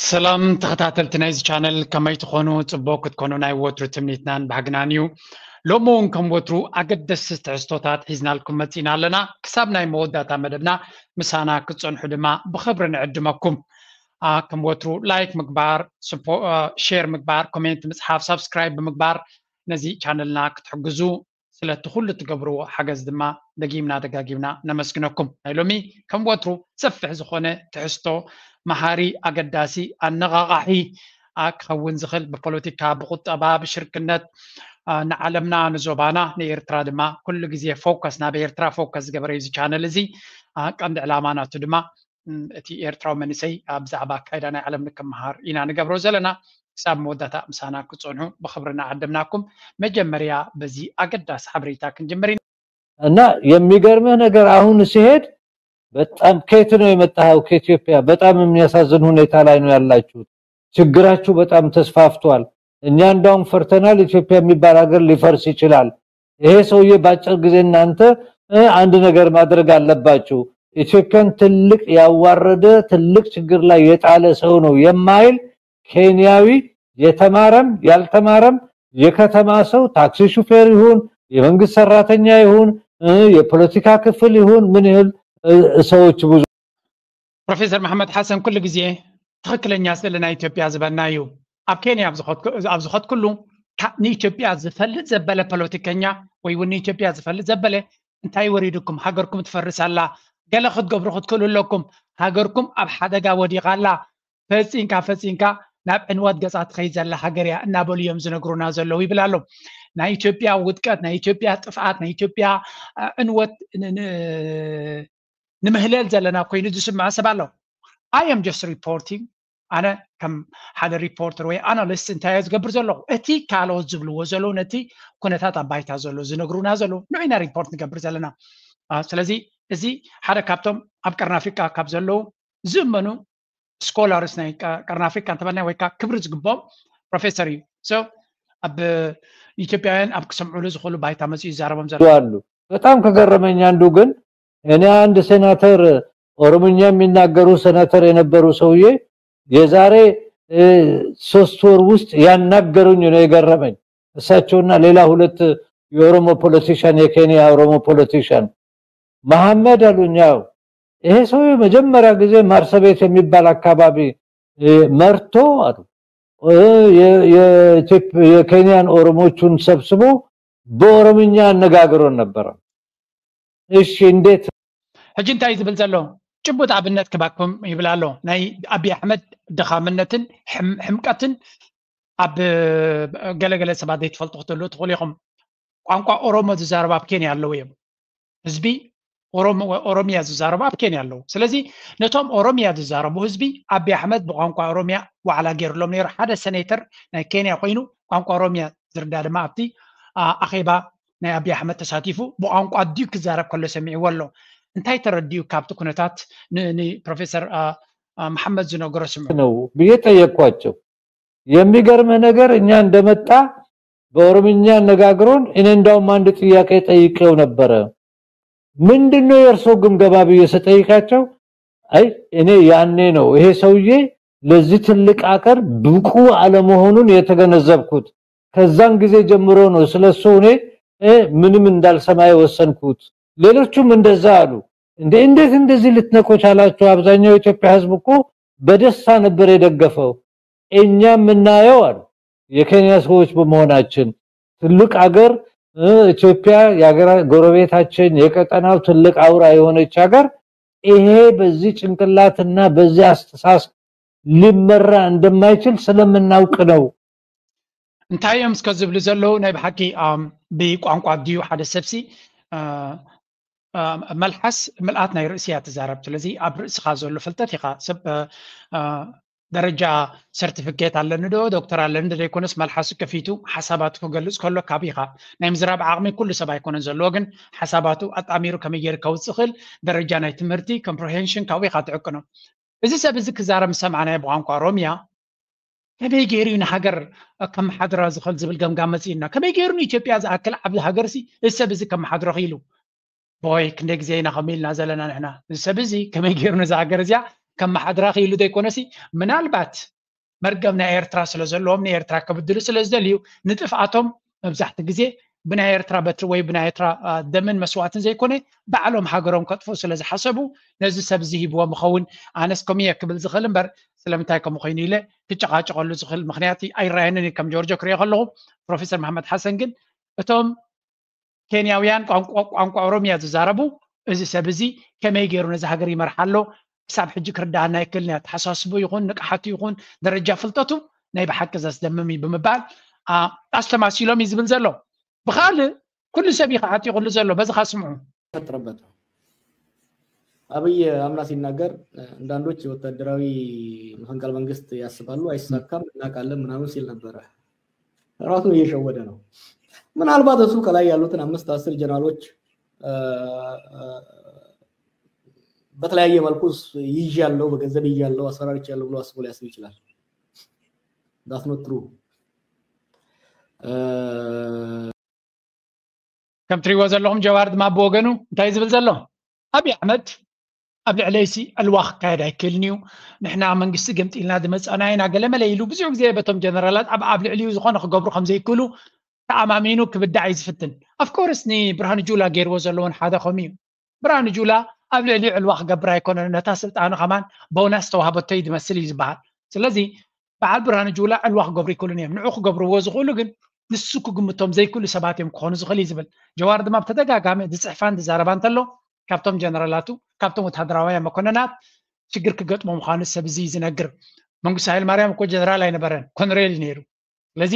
ሰላም ተኸታተልቲ ናይዚ ቻነል፣ ከመይ ትኾኑ? ጽቡቕ ክትኮኑ ናይ ወትሩ ትምኒትናን ባህግናን እዩ። ሎሚ እውን ከም ወትሩ ኣገደስቲ ትሕዝቶታት ሒዝናልኩም መጺና ኣለና። ክሳብ ናይ መወዳእታ መደብና ምሳና ክትጸንሑ ድማ ብኽብሪ ንዕድመኩም። ኣ፣ ከም ወትሩ ላይክ ምግባር፣ ስፖ-፣ ኣ፣ ሼር ምግባር፣ ኮሜንት ምጽሓፍ፣ ሳብስክራይብ ብምግባር ነዚ ቻነልና ክትሕግዙ ስለቲ ኩሉ ትገብርዎ ሓገዝ ድማ ደጊምና ደጋጊምና ነመስግነኩም። ናይ ሎሚ ከም ወትሩ ሰፊሕ ዝኾነ ትሕዝቶ፣ መሃሪ፣ ኣገዳሲ፣ ኣነቓቓሒ፣ ኣ፣ ክኸውን ዝኽእል ብፖለቲካ፣ ብቁጠባ፣ ብሽርክነት፣ ኣ፣ ንዓለምና፣ ንዞባና፣ ንኤርትራ ድማ ኩሉ ግዜ ፎከስ፣ ናብ ኤርትራ ፎከስ ዝገበረ እዩ እዚ ቻነል እዚ። ኣ፣ ቀንዲ ዕላማ ናቱ ድማ፣ ም፣ እቲ ኤርትራዊ መንእሰይ ኣብ ብዛዕባ ኣካይዳ ናይ ዓለም ንክመሃር ኢና ንገብሮ ዘለና። ክሳብ መወዳእታ ምሳና ክትጸንሑ ብኽብሪ እናዓደምናኩም፣ መጀመርያ በዚ ኣገዳሲ ሓበሬታ ክንጅምር ኢና። እና የሚገርምህ ነገር አሁን ሲሄድ በጣም ከየት ነው የመጣኸው? ከኢትዮጵያ። በጣም የሚያሳዝን ሁኔታ ላይ ነው ያላችሁት። ችግራችሁ በጣም ተስፋፍቷል። እኛ እንዳውም ፈርተናል፣ ኢትዮጵያ የሚባል ሀገር ሊፈርስ ይችላል። ይሄ ሰውዬ በአጭር ጊዜ እናንተ፣ እ፣ አንድ ነገር ማድረግ አለባችሁ። ኢትዮጵያን ትልቅ ያዋረደ፣ ትልቅ ችግር ላይ የጣለ ሰው ነው የማይል ኬንያዊ፣ የተማረም ያልተማረም የከተማ ሰው፣ ታክሲ ሹፌር ይሁን፣ የመንግስት ሰራተኛ ይሁን፣ እ፣ የፖለቲካ ክፍል ይሁን፣ ምን ያህል፣ እ፣ ሰዎች ብዙ። ፕሮፌሰር መሐመድ ሓሰን፣ ኩሉ ግዜ ትኽክለኛ ስእሊ ናይ ኢትዮጵያ ዝበና እዩ። ኣብ ኬንያ ኣብ ዝኸድኩ-፣ ኣብ ዝኸድኩሉ፣ ካ-፣ ንኢትዮጵያ ዝፈልጥ ዘበለ ፖለቲከኛ ወይ እውን ንኢትዮጵያ ዝፈልጥ ዘበለ፣ "እንታይ ወሪዱኩም? ሃገርኩም ትፈርስ ኣላ፣ ገለ ክትገብሩ ክትክእሉ ኣለኩም፣ ሃገርኩም ኣብ ሓደጋ ወዲቓ ኣላ፣ ፈጺንካ ፈጺንካ ናብ ዕንወት ገጻ ትኸይድ ዘላ ሃገር እያ" እናበሉ እዮም ዝነግሩና ዘለዉ ይብል ኣሎ። ናይ ኢትዮጵያ ውድቀት፣ ናይ ኢትዮጵያ ጥፍኣት፣ ናይ ኢትዮጵያ፣ እ፣ ዕንወት ን-፣ ን-፣ ንምህለል ዘለና ኮይኑ ዝስምዖ ሰብ ኣሎ። I am just reporting። ኣነ ከም ሓደ ሪፖርተር ወይ ኣናሊስት እንታይ እየ ዝገብር ዘለኹ? እቲ ካልኦት ዝብልዎ ዘለዉ፣ ነቲ ኩነታት ኣብ ባይታ ዘሎ ዝነግሩና ዘለዉ፣ ንዑ ኢና ሪፖርት ንገብር ዘለና። ኣ፣ ስለዚ እዚ ሓደ ካብቶም ኣብ ቀርኒ ኣፍሪቃ ካብ ዘለዉ ዝእመኑ ስኮላርስ ናይ ቀ-፣ ቀርኒ ኣፍሪቃ እንተበልና ወይ ከዓ ክብሪ ዝግብኦም ፕሮፌሰር እዩ። So ኣብ ኢትዮጵያውያን ኣብ ክሰምዑሉ ዝኽእሉ ባይታ መፅኡ ይዛረቦም ዘሎ። አሉ። በጣም ከገረመኝ አንዱ ግን፣ እኔ አንድ ሴናተር፣ ኦሮምኛ የሚናገሩ ሴናተር የነበሩ ሰውዬ የዛሬ፣ እ፣ ሶስት ወር ውስጥ ያናገሩኝ ነው የገረመኝ። እሳቸውና ሌላ ሁለት የኦሮሞ ፖለቲሻን፣ የኬንያ ኦሮሞ ፖለቲሻን፣ መሐመድ አሉኝ። ያው ይሄ ሰውዬ መጀመሪያ ጊዜ ማርሰቤት የሚባል አካባቢ፣ እ፣ መርቶ አሉ፣ እ፣ የ-፣ የኢትዮጵ-፣ የኬንያን ኦሮሞቹን ሰብስቦ በኦሮምኛ አነጋግሮን ነበረ። እሺ፣ እንዴት? ሕጂ እንታይ ዝብል ዘሎ? ጭቡጥ ኣብነት ክባኩም ይብል ኣሎ። ናይ ኣቢይ ኣሕመድ ድኻምነትን ሕም-፣ ሕምቀትን ኣብ ገለገለ ሰባት ዘይትፈልጡ ክትህልዉ ትኽእሉ ኢኹም። ቋንቋ ኦሮሞ ዝዛረቡ ኣብ ኬንያ ኣለዉ እዮም። ህዝቢ ኦሮሞ-፣ ኦሮሚያ ዝዛረቡ ኣብ ኬንያ ኣለዉ። ስለዚ ነቶም ኦሮሚያ ዝዛረቡ ህዝቢ ኣቢይ ኣሕመድ ብቋንቋ ኦሮሚያ ዋዕላ ገይሩሎም ነይሩ። ሓደ ሰኔተር ናይ ኬንያ ኮይኑ ቋንቋ ኦሮሚያ ዝርዳ ድማ ኣብቲ፣ ኣ፣ ኣኼባ ናይ ኣቢይ ኣሕመድ ተሳቲፉ ብቋንቋ ድዩ ክዛረብ ከሎ ሰሚዕዎ ኣሎ። እንታይ ተረዲኡ ካብቲ ኩነታት ን-፣ ንፕሮፌሰር፣ ኣ፣ ኣ፣ መሓመድ ዝነገሮ ስምዑ። ነው ብዬ ጠየቅኳቸው። የሚገርምህ ነገር እኛ እንደመጣ በኦሮምኛ አነጋግሮን፣ እኔ እንዳውም አንድ ጥያቄ ጠይቄው ነበረ። "ምንድን ነው የእርሶ ግምገማ?" ብዬ ስጠይቃቸው፣ አይ እኔ ያኔ ነው ይሄ ሰውዬ ለዚህ ትልቅ አገር ብቁ አለመሆኑን የተገነዘብኩት። ከዛን ጊዜ ጀምሮ ነው ስለሱ እኔ፣ እ፣ ምንም እንዳልሰማ የወሰንኩት። ሌሎቹም እንደዛ አሉ። እንዴ፣ እንዴት እንደዚህ ልትነቁ ቻላችሁ? አብዛኛው የኢትዮጵያ ሕዝብ እኮ በደስታ ነበር የደገፈው። እኛ የምናየው አሉ፣ የኬንያ ሰዎች በመሆናችን ትልቅ አገር፣ እ፣ ኢትዮጵያ የአገራ-፣ ጎረቤታችን፣ የቀጠናው ትልቅ አውራ የሆነች አገር፣ ይሄ በዚህ ጭንቅላትና በዚህ አስተሳሰብ ሊመራ እንደማይችል ስለምናውቅ ነው። እንታይ እዮም እስከ ዝብሉ ዘለዉ? ናይ ብሓቂ፣ ኣም፣ ብቋንቋ ድዩ ሓደ ሰብሲ፣ እ፣ እ፣ መልሓስ ምልኣት ናይ ርእሲ እያ ትዛረብ። ስለዚ ኣብ ርእስኻ ዘሎ ፍልጠት ኢኻ ሰብ፣ እ፣ እ፣ ደረጃ ሰርቲፊኬት ኣለኒ ዶ ዶክተር ኣለኒ ዶ ዘይኮነስ፣ መልሓሱ ከፊቱ ሓሳባቱ ክገልጽ ከሎ ካብ ኢኻ። ናይ ምዝራብ ዓቕሚ ኩሉ ሰብ ኣይኮነን ዘለዎ፣ ግን ሓሳባቱ ኣጣሚሩ ከመይ ገይሩ ከውጽእ ክእል ደረጃ ናይ ትምህርቲ ኮምፕሪሄንሽን ካብኡ ኢኻ ትዕቅኖ። እዚ ሰብ እዚ ክዛረብ ምስ ሰማዕናዮ ብቋንቋ ኦሮምያ፣ ከመይ ገይሩ እዩ ንሃገር ከመሓድራ ዝኽእል ዝብል ገምጋም መጺእና። ከመይ ገይሩ ንኢትዮጵያ ዝኣክል ዓብዪ ሃገር ሲ እዚ ሰብ እዚ ከመሓድሮ ክኢሉ? ቦይ፣ ክንደይ ግዜ ኢና ከምኡ ኢልና ዘለና ንሕና። እዚ ሰብ እዚ ከመይ ገይሩ ነዛ ሃገር እዚኣ ከመሓድራ ክኢሉ ዘይኮነሲ፣ ምናልባት መርገም ናይ ኤርትራ ስለ ዘለዎም ንኤርትራ ክብድሉ ስለ ዝደልዩ ንጥፍኣቶም መብዛሕቲ ግዜ ብናይ ኤርትራ በትሪ ወይ ብናይ ኤርትራ ደምን መስዋእትን ዘይኮነ ባዕሎም ሃገሮም ከጥፍኡ ስለ ዝሓሰቡ ነዚ ሰብ እዚ ሂብዎም ይኸውን። ኣነስ ከምኡ እየ ክብል ዝኽእል እምበር ስለምንታይ ከምኡ ኮይኑ ኢለ ክጨቓጨቐሉ ዝኽእል ምኽንያት ኣይረኣየንን እዩ። ከም ጆርጆ ክሪኦ ከለኹ ፕሮፌሰር መሓመድ ሓሰን ግን እቶም ኬንያውያን ቋንቋ ኦሮምያ ዝዛረቡ እዚ ሰብ እዚ ከመይ ገይሩ ነዚ ሃገር ይመርሓ ኣሎ ክሳብ ሕጂ ክርዳኣና ይክልን ኣተሓሳስቡ ይኹን ንቅሓቱ ይኹን ደረጃ ፍልጠቱ ናይ ብሓቂ ዘስደምም እዩ ብምባል ኣስተማሲሎም እዩ ዝብል ዘሎ። ብካልእ ኩሉ ሰብ እዩ ክዓጢ ኩሉ ዘሎ በዚ ካስምዑ ፈጥረበት አብይ አምና ሲናገር አንዳንዶች ወታደራዊ መፈንቅለ መንግስት ያስባሉ፣ አይሳካም እናውቃለን ምናምን ሲል ነበረ። ራሱን እየሸወደ ነው። ምናልባት እሱ ከላይ ያሉትን አምስት አስር ጀነራሎች በተለያየ መልኩ ይያለው በገንዘብ ይያለው አስፈራርቻለው ብሎ አስቦ ሊያስብ ይችላል። That's not true. ከም ትሪእዎ ዘለኹም ጀዋር ድማ ብወገኑ እንታይ ዝብል ዘሎ ኣብይ ኣሕመድ ኣብ ልዕለይሲ ዕልዋ ክካየድ ኣይክእልን እዩ። ንሕና መንግስቲ ገምጢልና ዝመፃና ኢና ገለመለ ኢሉ ብዙሕ ግዜ በቶም ጀነራላት ኣብ ኣብ ልዕሊኡ ዝኾነ ክገብሩ ከም ዘይክእሉ ተኣማሚኑ ክብዳዕ እዩ ዝፍትን። ኣፍኮርስ ንብርሃኑ ጁላ ገይርዎ ዘለዎን ሓደ ከምኡ እዩ። ብርሃኑ ጁላ ኣብ ልዕሊኡ ዕልዋ ክገብር ኣይኮነን፣ ነታ ስልጣኑ ከማን ቦናስ ተዋህበቶ እዩ ዝመስል እዩ ዝበሃል። ስለዚ በዓል ብርሃኑ ጁላ ዕልዋ ክገብሩ ይክእሉን እዮም። ንዑ ክገብርዎ ዝኽእሉ ግን ንሱ ክግምቶም ዘይክእሉ ሰባት እዮም ክኾኑ ዝኽእል እዩ ዝብል። ጀዋር ድማ ብተደጋጋሚ ዝፅሕፋን ዝዛረባ እንተሎ ካብቶም ጀነራላቱ ካብቶም ወታደራውያን መኮነናት ሽግር ክገጥሞ ምዃኑ ሰብ እዚ ዝነግር። መንግስቱ ሃይለማርያም እኮ ጀነራል ኣይነበረን፣ ኮነሬል እዩ ነይሩ። ስለዚ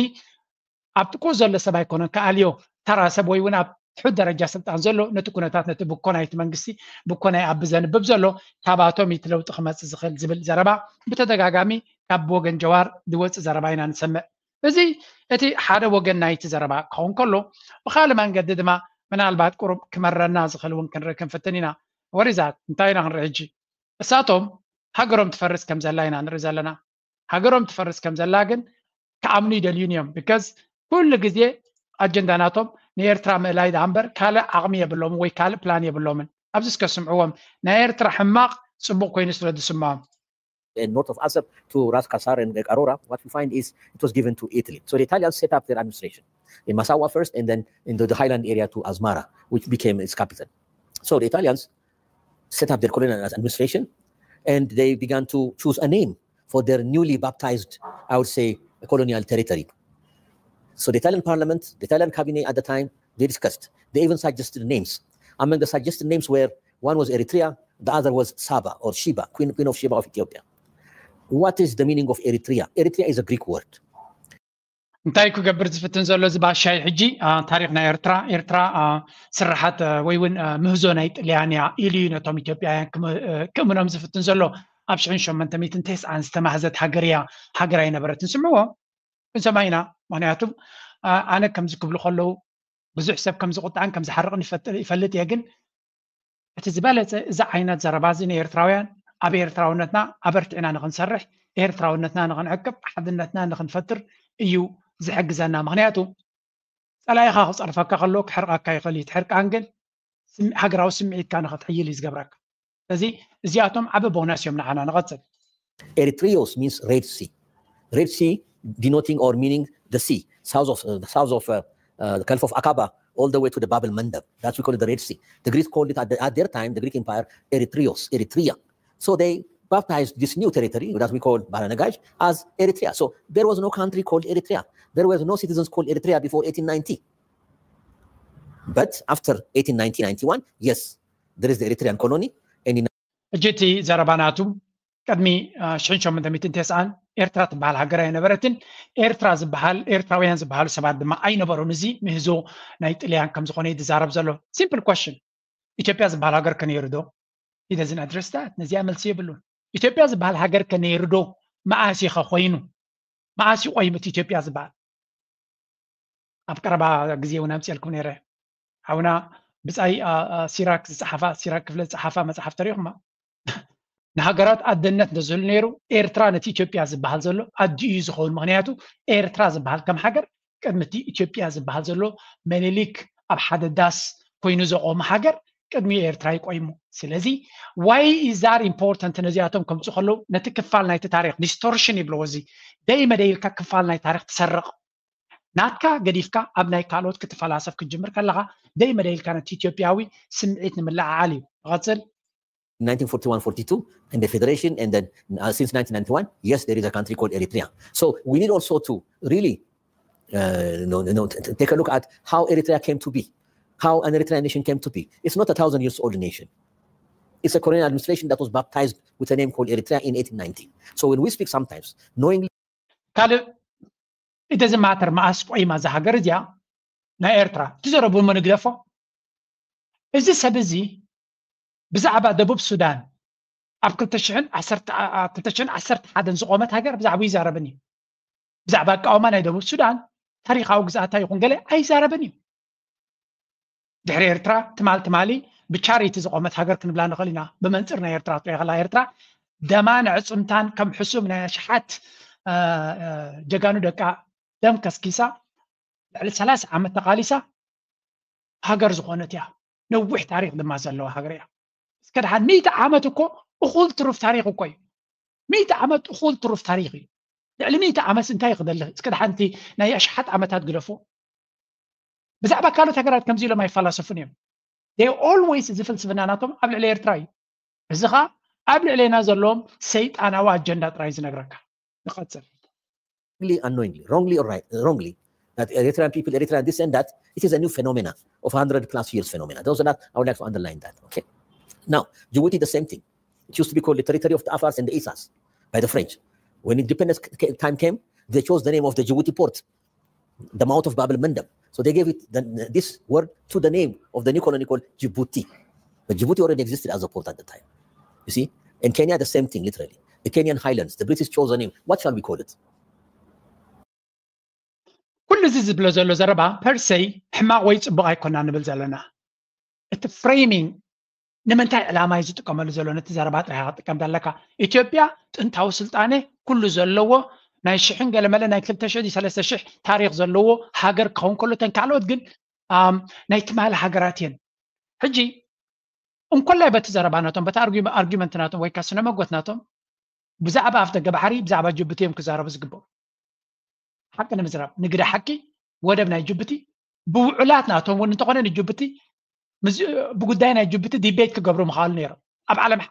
ኣብ ጥቁ ዘሎ ሰብ ኣይኮነን ክኣልዮ ተራ ሰብ ወይ እውን ኣብ ትሑት ደረጃ ስልጣን ዘሎ ነቲ ኩነታት ነቲ ብኮ ናይቲ መንግስቲ ብኮ ናይ ኣቢ ዘንብብ ዘሎ ካባቶም እቲ ለውጢ ክመፅእ ዝኽእል ዝብል ዘረባ ብተደጋጋሚ ካብ ብወገን ጀዋር ዝወፅእ ዘረባ ኢና ንሰምዕ። እዚ እቲ ሓደ ወገን ናይቲ ዘረባ ክኸውን ከሎ ብካልእ መንገዲ ድማ ምናልባት ቁሩብ ክመረና ዝኽእል እውን ክንርኢ ክንፍትን ኢና። ወሪዛት እንታይ ኢና ክንርኢ ሕጂ? እሳቶም ሃገሮም ትፈርስ ከም ዘላ ኢና ንርኢ ዘለና። ሃገሮም ትፈርስ ከም ዘላ ግን ክኣምኑ ይደልዩን እዮም። Because ኩሉ ግዜ ኣጀንዳ ናቶም ንኤርትራ ምእላይ ደኣ እምበር ካልእ ዓቕሚ የብሎምን ወይ ካልእ ፕላን የብሎምን። ኣብዚ እስከ ስምዕዎም ናይ ኤርትራ ሕማቕ ጽቡቕ ኮይኑ ስለ ዝስምዖም። And north of Assab to Ras Kasar and Qarora, what we find is it was given to Italy. So the Italians set up their administration in Massawa first and then in the, the highland area to Asmara, which became its capital. So the Italians set up their colonial administration and they began to choose a name for their newly baptized, I would say, colonial territory. So the Italian parliament, the Italian cabinet at the time, they discussed. They even suggested names. Among the suggested names were, one was Eritrea, the other was Saba or Sheba, Queen, Queen of Sheba of Ethiopia. What is the meaning of Eritrea? Eritrea is a Greek word. እንታይ ክገብር ዝፍትን ዘሎ እዚ ባሻይ ሕጂ ታሪክ ናይ ኤርትራ ኤርትራ ስርሓት ወይ እውን ምህዞ ናይ ጥልያን እያ ኢሉ እዩ ነቶም ኢትዮጵያውያን ክእምኖም ዝፍትን ዘሎ። ኣብ ሽሕን ሸሞንተ ሚእትን ተስዓን ዝተማህዘት ሃገር እያ። ሃገር ኣይነበረትን። ስምዕዎ ክንሰማ ኢና። ምክንያቱ ኣነ ከምዚ ክብሉ ከለዉ ብዙሕ ሰብ ከም ዝቁጣዕን ከም ዝሓርቕን ይፈልጥ እየ። ግን እቲ ዝበለፀ እዚ ዓይነት ዘረባ እዚ ንኤርትራውያን ኣብ ኤርትራውነትና ኣበርቲዕና ንክንሰርሕ ኤርትራውነትና ንክንዕቅብ ሓድነትና ንክንፈጥር እዩ ዝሕግዘና። ምክንያቱ ፀላኢኻ ክፀርፈካ ከሎ ክሕርቐካ ይኽእል እዩ። ትሕርቃን ግን ሃገራዊ ስምዒትካ ንክትሕይል እዩ ዝገብረካ። ስለዚ እዚኣቶም ዓበ ቦናስ እዮም ንዓና። ንቐፅል። Eritreos means Red Sea. Red Sea denoting or meaning the sea south of uh, the south of uh, uh, the Gulf of Aqaba all the way to the Bab el Mandab. That's we call it the Red Sea. The Greeks called it at, the, at their time, the Greek Empire, Eritreos, Eritrea. So they baptized this new territory that we call Baranagash as Eritrea. So there was no country called Eritrea. There were no citizens called Eritrea before eighteen ninety. But after eighteen ninety ninety-one, yes, there is the Eritrean colony. And in ሕጂ እቲ ዘረባ ናቱ ቅድሚ ሽሕን ሸሞንተ ሚእትን ተስዓን ኤርትራ ትበሃል ሃገር ኣይነበረትን። ኤርትራ ዝበሃል ኤርትራውያን ዝበሃሉ ሰባት ድማ ኣይነበሩን። እዚ ምህዞ ናይ ጥልያን ከም ዝኾነ እዩ ዝዛረብ ዘሎ። Simple question. ኢትዮጵያ ዝበሃል ሃገር ከ ነይሩ ዶ? He doesn't address that. ነዚኣ መልሲ የብሉን። ኢትዮጵያ ዝበሃል ሃገር ከ ነይሩ ዶ? መኣስ ኢኸ ኮይኑ? መኣስ እዩ ቆይሙ እቲ ኢትዮጵያ ዝበሃል? ኣብ ቀረባ ግዜ እውን ኣምፅኤልኩም ነይረ። ሓውና ብፃይ ሲራክ ዝፀሓፋ ሲራክ ክፍለ ዝፀሓፋ መፅሓፍ ተሪኹማ። ንሃገራት ኣደነት እንተዝህሉ ነይሩ ኤርትራ ነቲ ኢትዮጵያ ዝበሃል ዘሎ ኣዲኡ እዩ ዝኸውን። ምክንያቱ ኤርትራ ዝበሃል ከም ሃገር ቅድሚ እቲ ኢትዮጵያ ዝበሃል ዘሎ መሊሊክ ኣብ ሓደ ዳስ ኮይኑ ዘቆመ ሃገር ቅድሚ ኤርትራ ይቆይሙ። ስለዚ why is that important? ነዚኣቶም ከምፁ ከለዉ ነቲ ክፋል ናይቲ ታሪክ distortion ይብለዎ። እዚ ደይ መደይ ኢልካ ክፋል ናይ ታሪክ ትሰርቕ። ናትካ ገዲፍካ ኣብ ናይ ካልኦት ክትፈላሰፍ ክትጅምር ከለኻ ደይ መደይ ኢልካ ነቲ ኢትዮጵያዊ ስምዒት ንምልዕዓል እዩ። ንቐፅል። nineteen forty-one forty-two and the federation, and then uh, since nineteen ninety-one, yes, there is a country called Eritrea. So we need also to really uh, you know, you know, t- t- take a look at how Eritrea came to be, how an Eritrean nation came to be. It's not a thousand years old nation. It's a colonial administration that was baptized with a name called Eritrea in eighteen ninety. So when we speak sometimes, knowingly ካልእ it doesn't matter መኣስ ቆይማ እዛ ሃገር እዚኣ ናይ ኤርትራ ትዘረቡ እሞ ንግደፎ። እዚ ሰብ እዚ ብዛዕባ ደቡብ ሱዳን ኣብ ክልተ ሽሕን ዓሰርተ ኣብ ክልተ ሽሕን ዓሰርተ ሓደን ዝቆመት ሃገር ብዛዕባ ይዛረብን እዩ። ብዛዕባ ኣቃውማ ናይ ደቡብ ሱዳን ታሪኻዊ ግዝኣታ ይኹን ገለ ኣይዛረብን እዩ። ድሕሪ ኤርትራ ትማል ትማሊ ብቻሪቲ ዝቆመት ሃገር ክንብላ ንኽእል ኢና። ብመንፅር ናይ ኤርትራ ትሪኦ ከላ ኤርትራ ደማን ዕፅምታን ከም ሕሱም ናይ ኣሽሓት ጀጋኑ ደቃ ደም ከስኪሳ ልዕሊ ሰላሳ ዓመት ተቓሊሳ ሃገር ዝኾነት እያ። ነዊሕ ታሪክ ድማ ዘለዋ ሃገር እያ። እስከ ደሓን ሚእቲ ዓመት እኮ እኹል ትሩፍ ታሪክ እኮ እዩ። ሚእቲ ዓመት እኹል ትሩፍ ታሪክ እዩ። ልዕሊ ሚእቲ ዓመት እንታይ ክደሊ? እስከ ደሓንቲ ናይ ኣሽሓት ዓመታት ግደፎ። ብዛዕባ ካልኦት ሃገራት ከምዚ ኢሎም ኣይፈላሰፉን እዮም። Always እዚ ፍልስፍና ናቶም ኣብ ልዕሊ ኤርትራ እዩ። እዚ ኸዓ ኣብ ልዕሌና ዘለዎም ሰይጣናዊ ኣጀንዳ ጥራይ ዝነግረካ። ንቐፅል። Unknowingly, unknowingly, wrongly or right, wrongly, that Eritrean people, Eritrean this and that, it is a new phenomena of hundred plus years phenomena. Those are not, I would like to underline that. Okay. Now, Djibouti, the same thing. It used to be called the territory of the Afars and the Isas by the French. When independence time came, they chose the name of the Djibouti port, the mouth of Bab el Mandeb. So they gave it the, this word to the name of the new colony called Djibouti. But Djibouti already existed as a port at the time. You see? In Kenya, the same thing, literally. The Kenyan highlands, the British chose the name. What shall we call it? ኩሉ እዚ ዝብሎ ዘሎ ዘረባ per se ሕማቕ ወይ ፅቡቕ ኣይኮና ንብል ዘለና። እቲ framing ንምንታይ ዕላማ እዩ ዝጥቀመሉ ዘሎ? ነቲ ዘረባ ጥራይ ክጥቀም ኣለካ። ኢትዮጵያ ጥንታዊ ስልጣነ ኩሉ ዘለዎ ናይ ሽሕን ገለመለ ናይ ክልተ ሽሕ ሰለስተ ሽሕ ታሪክ ዘለዎ ሃገር ክኸውን ከሎ እተን ካልኦት ግን ናይ ትማሊ ሃገራት እየን። ሕጂ እንኮላይ በቲ ዘረባ ናቶም በቲ argument ናቶም ወይ ከዓ ስነ መጎት ናቶም ብዛዕባ ኣፍ ደገ ባሕሪ ብዛዕባ ጅቡቲ እዮም ክዛረቡ ዝግብኦም። ሓቂ ንምዝራብ ንግደ ሓቂ ወደብ ናይ ጅቡቲ ብውዕላት ናቶም እውን እንተኾነ ንጅቡቲ ብጉዳይ ናይ ጅቡቲ debate ክገብሩ ምኻሉ ነይሮም። ኣብ ዓለም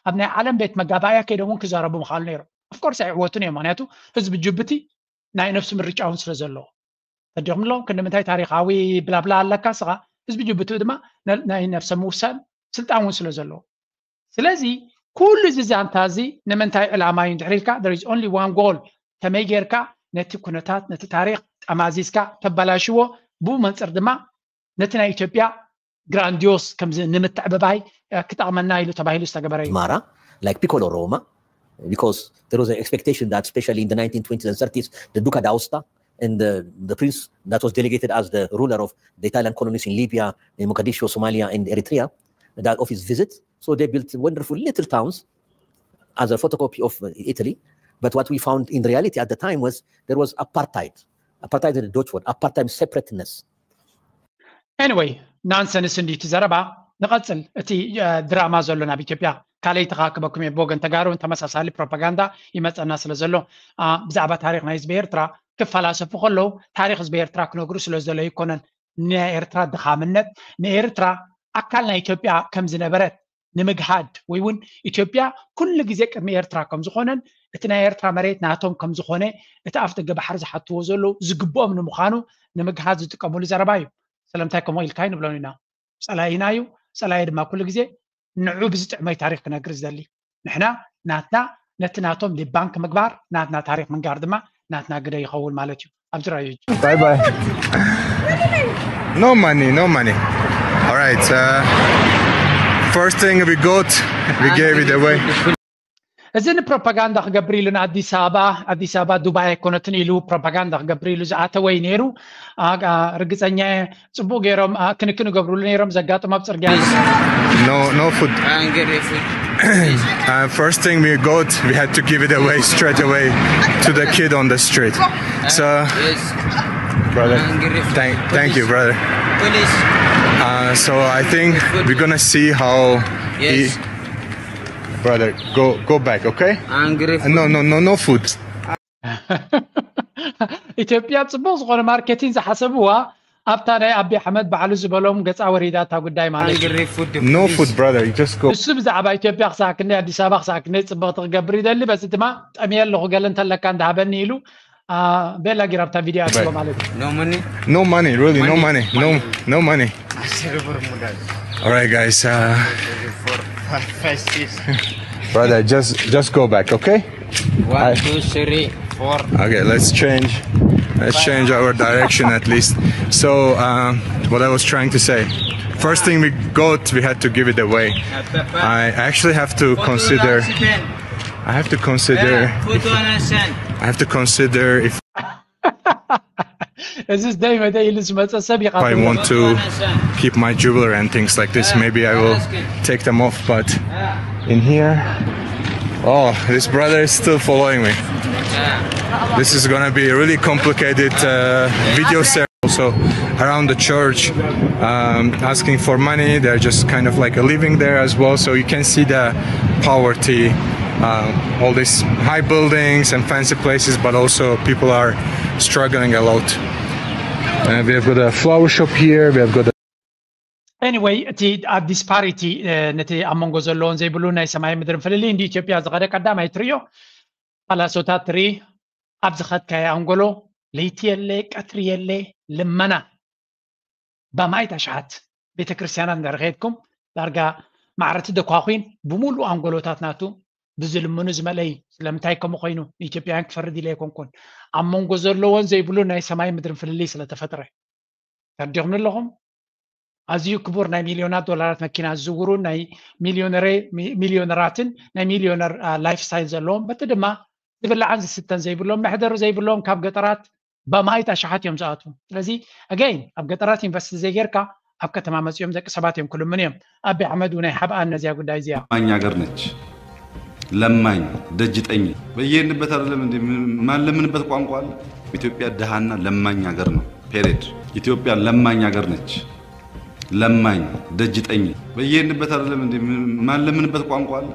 ኣብ ናይ ዓለም ቤት መጋባእያ ከይዶም እውን ክዛረቡ ምኻሉ ነይሮም። Of course ኣይዕወቱን እዮም። ምክንያቱ ህዝቢ ጅቡቲ ናይ ነፍሱ ምርጫ እውን ስለ ዘለዎ ተዲኹም ኣለዎም። ክንዲ ምንታይ ታሪኻዊ ብላብላ ኣለካ ስኻ ህዝቢ ጅቡቲ ድማ ናይ ነፍሰ ምውሳን ስልጣን እውን ስለ ዘለዎ ስለዚ ኩሉ እዚ ዛንታ እዚ ንምንታይ ዕላማ እዩ እንድሕር ኢልካ there is only one goal ከመይ ጌርካ ነቲ ኩነታት ነቲ ታሪክ ጠማዚዝካ ተበላሽዎ ብኡ መንፅር ድማ ነቲ ናይ ኢትዮጵያ grandiose ከምዚ ንምትዕብባይ ክጠቕመና ኢሉ ተባሂሉ ዝተገበረ እዩ። Mara, like Piccolo Roma, because there was an expectation that especially in the nineteen twenties and thirties, the Duca d'Aosta and the, the prince that was delegated as the ruler of the Italian colonies in Libya, in Mogadishu, Somalia, and Eritrea, that of his visit. So they built wonderful little towns as a photocopy of Italy. But what we found in reality at the time was there was apartheid. Apartheid is the Dutch word, apartheid separateness. Anyway, nonsense እንዲ እቲ ዘረባ ንቐፅል። እቲ ድራማ ዘሎ ናብ ኢትዮጵያ ካልኣይቲ ክበኩም እየ። ብወገን ተጋሩ ተመሳሳሊ ፕሮፓጋንዳ ይመፀና ስለ ዘሎ ብዛዕባ ታሪክ ናይ ህዝቢ ኤርትራ ክፈላሰፉ ከለዉ ታሪክ ህዝቢ ኤርትራ ክነግሩ ስለ ዝደለዩ ኣይኮነን። ናይ ኤርትራ ድኻምነት ንኤርትራ ኣካል ናይ ኢትዮጵያ ከም ዝነበረት ንምግሃድ ወይ እውን ኢትዮጵያ ኩሉ ግዜ ቅድሚ ኤርትራ ከም ዝኾነን እቲ ናይ ኤርትራ መሬት ናቶም ከም ዝኾነ እቲ ኣፍ ደገ ባሕሪ ዝሓትዎ ዘለዉ ዝግብኦም ንምዃኑ ንምግሃድ ዝጥቀምሉ ዘረባ እዩ። ስለምንታይ ከምኡ ኢልካ ንብሎም ኢና። ፀላኢና እዩ። ፀላኢ ድማ ኩሉ ግዜ ንዑ ብዝጥዕመይ ታሪክ ክነግር ዝደሊ ንሕና ናትና ነቲ ናቶም ሊባንክ ምግባር ናትና ታሪክ ምንጋር ድማ ናትና ግደ ይኸውን ማለት እዩ። ኣብዚ ራዩ Bye bye. No money, no money. All right. Uh, first thing we got, we gave it away. እዚ ንፕሮፓጋንዳ ክገብር ኢሉ ንኣዲስ ኣበባ ኣዲስ ኣበባ ዱባይ ኣይኮነትን ኢሉ ፕሮፓጋንዳ ክገብር ኢሉ ዝኣተወ እዩ ነይሩ። ርግፀኛ ጽቡቅ ገይሮም ክንክን ይገብሩሉ ነይሮም። ዘጋጥሞ ኣብ ፅርግያ No, no food. Uh, first thing we got, we had to give it away straight away to the kid on the street. So, brother, thank, thank you, brother. Uh, so I think we're gonna see how. Yes. Brother, go go back, okay? Angry. No, no, no, no food. ኢትዮጵያ ጽቡቕ ዝኾነ ማርኬቲንግ ዝሓሰብዋ ኣብታ ናይ ኣቢ ኣሕመድ ባዕሉ ዝበሎም ገጻ ወሪዳ እታ ጉዳይ ማለት እዩ። Angry food. No food, brother. You just go. እሱ ብዛዕባ ኢትዮጵያ ክሳብ ክንደይ ኣዲስ ኣበባ ክሳብ ክንደይ ጽብቕቲ ክገብር ይደሊ፣ በዚ ድማ ጠምየ ኣለኹ ገለ እንተለካ እንዳሃበኒ ኢሉ። አ፣ ቤላ ጊራ ኣብታ ቪድዮ ኣትዎ ማለት እዩ። No money. No money, really, no money, Money. No, no money. Asir bermuda. All right, guys. Uh, For five, five, six. Brother, just just go back, okay? One, two, three, four. Okay, let's change. Let's change our direction at least. So, um, what I was trying to say, first thing we got, we had to give it away. I actually have to consider. I have to consider. I have to consider if እዚ ደይ መደይ ኢሉ ዝመፀ ሰብ I want to keep my jewelry and things like this. Maybe I will take them off, but in here, oh, this brother is still following me. This is gonna be a really complicated uh, video series. Also around the church, um, asking for money. They're just kind of like living there as well. So you can see the poverty. Um, all these high buildings and fancy places, but also people are struggling a lot. Uh, we have got a flower shop here. We have got a Anyway, እቲ ኣብ ዲስፓሪቲ ነቲ ኣብ መንጎ ዘለዎን ዘይብሉ ናይ ሰማይ ምድርን ፍልልይ እንዲ ኢትዮጵያ ዝኸደ ቀዳማይ ትሪዮ ፓላሶታት ትርኢ። ኣብ ዝኸድካዮ ኣንጎሎ ለይቲ የለ ቀትሪ የለ ልመና በማይት ኣሽሓት ቤተ ክርስቲያናት እንድሕር ከድኩም ዳርጋ ማዕረቲ ደኳኹን ብሙሉእ ኣንጎሎታት ናቱ ብዝልምኑ ዝመለይ። ስለምንታይ ከምኡ ኮይኑ ንኢትዮጵያውያን ክፈርድ ኢለ ኣይኮንኩን። ኣብ መንጎ ዘለዎን ዘይብሉን ናይ ሰማይ ምድርን ፍልልይ ስለተፈጥረ። ተርዲኹም ኣለኹም። ኣዝዩ ክቡር ናይ ሚልዮናት ዶላራት መኪና ዝዝውሩ ናይ ሚልዮነሬ- ሚ- ሚልዮነራትን ናይ ሚልዮነር ላይፍ ስታይል ዘለዎም በቲ ድማ ዝብላዕን ዝስተን ዘይብሎም መሕደሪ ዘይብሎም ካብ ገጠራት በማይት ኣሽሓት እዮም ዝኣትዉ። ስለዚ ኣገይን ኣብ ገጠራት ኢንቨስት ዘይጌርካ ኣብ ከተማ መፂኦም ደቂ ሰባት እዮም ክልምኑ እዮም። ኣቢ ኣሕመድ እውን ኣይሓብኣን ነዚያ ጉዳይ እዚኣ። ለማኝ ሀገር ነች። ለማኝ ደጅ ጠኝ በየሄድንበት አይደለም እንዴ? ምን- ማንለምንበት ቋንቋ አለ? ኢትዮጵያ ድሃና ለማኝ ሀገር ነው። ፔሬድ። ኢትዮጵያ ለማኝ ሀገር ነች። ለማኝ ደጅ ጠኝ በየሄድንበት አይደለም እንዴ? ምን- ማንለምንበት ቋንቋ አለ?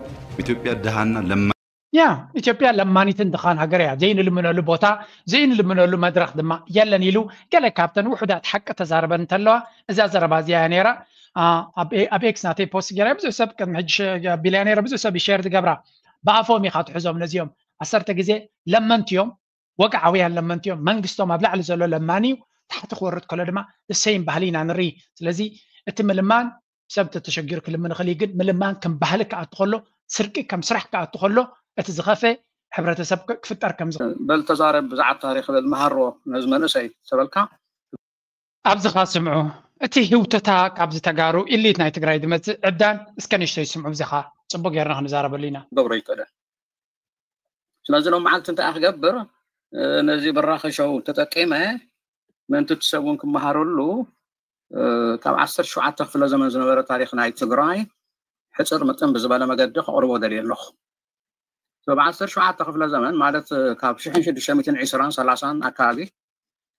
ኢትዮጵያ ድሃና ለማኝ ያ ኢትዮጵያ ለማኒትን ድኻን ሃገር እያ። ዘይንልምነሉ ቦታ ዘይንልምነሉ መድረኽ ድማ የለን ኢሉ ገለ ካብተን ውሑዳት ሓቂ ተዛረበን እንተለዋ እዛ ዘረባ እዚኣ እያ ነይራ። አ፣ ኣብ ኤ- ኣብ ኤክስ ናተይ ፖስት ገይረ ብዙሕ ሰብ ቅድሚ ሕጂ ሸ- ኣቢልያ ነይረ ብዙሕ ሰብ ሸር ዝገብራ ብኣፎም ኢኻ ትሕዞም ነዚኦም ዓሰርተ ግዜ ለመንቲ እዮም። ወግዓውያን ለመንቲ እዮም። መንግስቶም ኣብ ላዕሊ ዘሎ ለማኒ እዩ። ታሕቲ ክወርድ ከሎ ድማ ሰይም ባህሊ ኢና ንርኢ። ስለዚ እቲ ምልማን ሰብ ተተሸጊሩ ክልምን ይኽእል እዩ፣ ግን ምልማን ከም ባህሊ ክኣቱ ከሎ ስርቂ ከም ስራሕ ክኣቱ ከሎ እቲ ዝኸፈ ሕብረተሰብ ክ- ክፍጠር ከም ዝኽእል በል ተዛረብ ብዛዕባ ታሪክ በል መሃሮ ነዚ መንእሰይ ተበልካ ኣብዚኻ ስምዑ። እቲ ህውተታ ካብዚ ተጋሩ ኢሊት ናይ ትግራይ ዝመፅእ ዕብዳን እስከ ንእሽተይ ስምዑ። ብዚኻ ፅቡቅ ጌርና ክንዛረበሉ ኢና። ገብሮ ይክእለ ስለዚ ሎም መዓልቲ እንታይ ክገብር ነዚ ብራኸ ሸው ተጠቂመ ምእንቲ እቲ ሰብ እውን ክመሃረሉ ካብ ዓሰርተ ሸውዓተ ክፍለ ዘመን ዝነበረ ታሪክ ናይ ትግራይ ሕፅር ምጥን ብዝበለ መገዲ ከቕርቦ ደልየ ኣለኹ። ብ ዓሰርተ ሸውዓተ ክፍለ ዘመን ማለት ካብ ሽሕን ሽዱሽተ ሚእትን ዕስራን ሰላሳን ኣካባቢ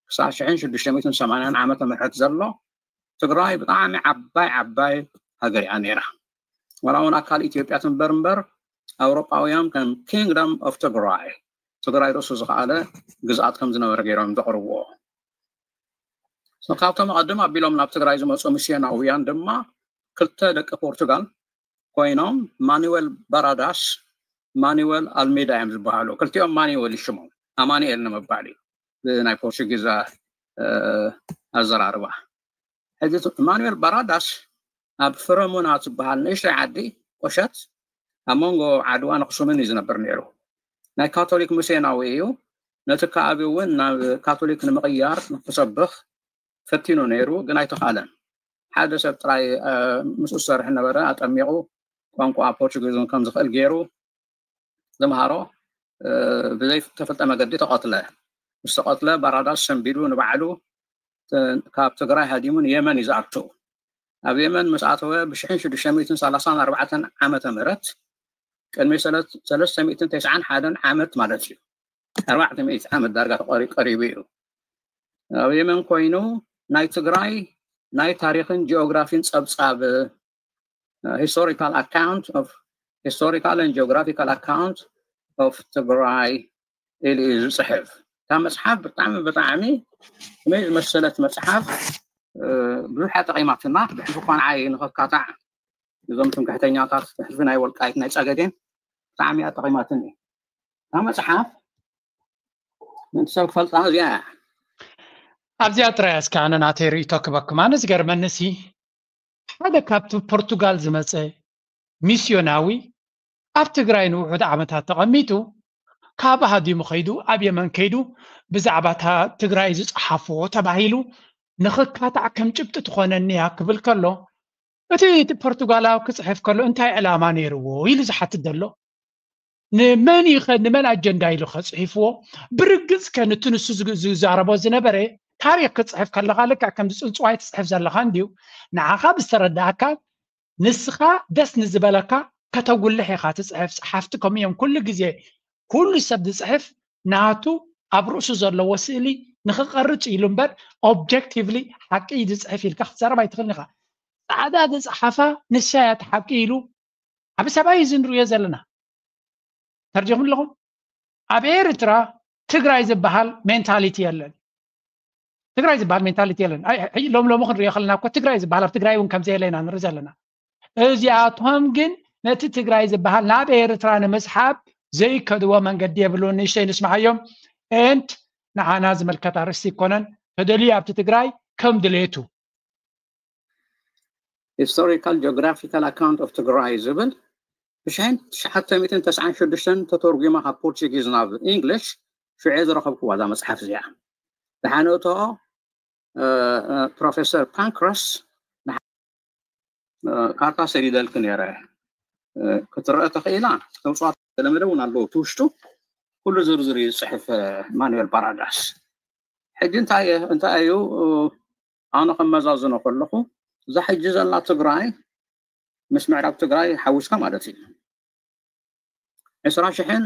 ክሳብ ሽሕን ሽዱሽተ ሚእትን ሰማንያን ዓመተ ምህረት ዘሎ ትግራይ ብጣዕሚ ዓባይ ዓባይ ሃገር እያ ነይራ። ዋላ እውን ኣካል ኢትዮጵያ ትንበር እምበር ኣውሮጳውያን ከም ኪንግደም ኦፍ ትግራይ ትግራይ ርእሱ ዝኸኣለ ግዝኣት ከም ዝነበረ ገይሮም ዘቕርብዎ። ካብቶም ኣቐድም ኣቢሎም ናብ ትግራይ ዝመፁ ሚስዮናውያን ድማ ክልተ ደቂ ፖርቱጋል ኮይኖም ማኑዌል ባራዳስ ማኑዌል ኣልሜዳ እዮም ዝበሃሉ። ክልቲኦም ማኑዌል ይሽሞም ኣማኑኤል ንምባል እዩ ብናይ ፖርቹጊዝ ኣዘራርባ። ሕዚ ማኑኤል ባራዳስ ኣብ ፍረሙና ትበሃል ንእሽተይ ዓዲ ቁሸት ኣብ መንጎ ዓድዋን ኣኽሱምን እዩ ዝነብር ነይሩ። ናይ ካቶሊክ ሚስዮናዊ እዩ። ነቲ ከባቢ እውን ናብ ካቶሊክ ንምቕያር ክሰብኽ ፈቲኑ ነይሩ፣ ግን ኣይተኻእለን። ሓደ ሰብ ጥራይ ምስኡ ዝሰርሕ ነበረ፣ ኣጠሚቑ ቋንቋ ፖርቹጊዝ እውን ከም ዝኽእል ገይሩ ዝምሃሮ ብዘይተፈልጠ መገዲ ተቐትለ። ምስ ተቐትለ ባራዳስ ሰንቢዱ ንባዕሉ ካብ ትግራይ ሃዲሙ ንየመን እዩ ዝኣቱ። ኣብ የመን ምስ ኣተወ ብ ሽሕን ሽዱሽተ ሚእትን ሰላሳን ኣርባዕተን ዓመተ ምህረት ቅድሚ ሰለስተ ሚእትን ተስዓን ሓደን ዓመት ማለት እዩ። ኣርባዕተ ሚእቲ ዓመት ዳርጋ ተቐሪ- ቀሪቡ እዩ። ኣብ የመን ኮይኑ ናይ ትግራይ ናይ ታሪኽን ጂኦግራፊን ጸብጻብ፣ historical account of historical and geographical account of ትግራይ ኢሉ እዩ ዝፅሕፍ። እታ መፅሓፍ ብጣዕሚ ብጣዕሚ ከመይ ዝመሰለት መፅሓፍ፣ ብዙሓ ጠቒማትና። ብሕልፊ እኳ ንዓይ ንኸካታዕ፣ እዞም ትምክሕተኛታት ብሕልፊ ናይ ወልቃይት ናይ ፀገዴን ብጣዕሚ እያ ጠቒማትኒ። እታ መፅሓፍ ምእንቲ ሰብ ክፈልጣ እዚኣ እያ። ኣብዚኣ ጥራይ እስከ ኣነ ናተይ ርእይቶ ክበኩም። ኣነ ዝገርመኒ ሲ ሓደ ካብቲ ፖርቱጋል ዝመፀ ሚስዮናዊ ኣብ ትግራይ ንውሑድ ዓመታት ተቐሚጡ ካብ ሃዲሙ ከይዱ ኣብ የመን ከይዱ ብዛዕባ እታ ትግራይ ዝፀሓፍዎ ተባሂሉ ንኽካታዕ ከም ጭብጢ ትኾነኒ እያ ክብል ከሎ እቲ ፖርቱጋላዊ ክፅሕፍ ከሎ እንታይ ዕላማ ነይርዎ ኢሉ ዝሓትት ዘሎ ንመን ይኸ ንመን ኣጀንዳ ኢሉ ከፅሒፍዎ ብርግፅ ከ ንቱ ንሱ ዝዛረቦ ዝነበረ ታሪክ ክፅሕፍ ከለካ ልክዕ ከምዚ ፅንፅዋይ ትፅሕፍ ዘለካ እንድዩ ንዓኻ ብዝተረዳእካ ንስኻ ደስ ንዝበለካ ከተጉልሕ ኢኻ ትፅሕፍ ፀሓፍቲ ከምኡ እዮም ኩሉ ግዜ ኩሉ ሰብ ዝፅሕፍ ናቱ ኣብ ርእሱ ዘለዎ ስእሊ ንክቀርፅ ኢሉ እምበር objectively ሓቂ ዝፅሕፍ ኢልካ ክትዛረብ ኣይትኽእልን ኢኻ ፃዕዳ ዝፀሓፋ ንሳ እያ ሓቂ ኢሉ ዓቢ ሰብኣይ እዚ ንርእዮ ዘለና ተርጀኹም ኣለኹም ኣብ ኤርትራ ትግራይ ዝበሃል mentality የለን ትግራይ ዝበሃል mentality የለን ሎም ሎም ክንሪኦ ከለና እኮ ትግራይ ዝበሃል ኣብ ትግራይ እውን ከምዘየለ ኢና ንርኢ ዘለና እዚኣቶም ግን ነቲ ትግራይ ዝበሃል ናብ ኤርትራ ንምስሓብ ዘይከድዎ መንገዲ የብሉን ንእሽተይ ንስማዓዮም and ንዓና ዝምልከት ኣርእስቲ ይኮነን ተደልዩ ኣብቲ ትግራይ ከም ድሌቱ Historical Geographical Account of ትግራይ ዝብል ብሽሕን ትሽዓተ ሚእትን ተስዓን ሽዱሽተን ተተርጒማ ካብ ፖርቹጊዝ ናብ ኢንግሊሽ ሽዑ ዝረኸብክዋ እዛ መፅሓፍ እዚኣ ዝሓነቶ ፕሮፌሰር ፓንክረስ ካርታ ሰዲደልክ ነረ ክትረአ ተኽኢላ ተውፅዋት ተለመደ እውን ኣለዎ ትውሽጡ ኩሉ ዝርዝር እዩ ዝፅሕፍ ማኑኤል ባራዳስ ሕጂ እንታይ እንታይ እዩ ኣነ ከመዛዝኖ ከለኹ እዛ ሕጂ ዘላ ትግራይ ምስ ምዕራብ ትግራይ ሓዊስካ ማለት እዩ ዕስራ ሽሕን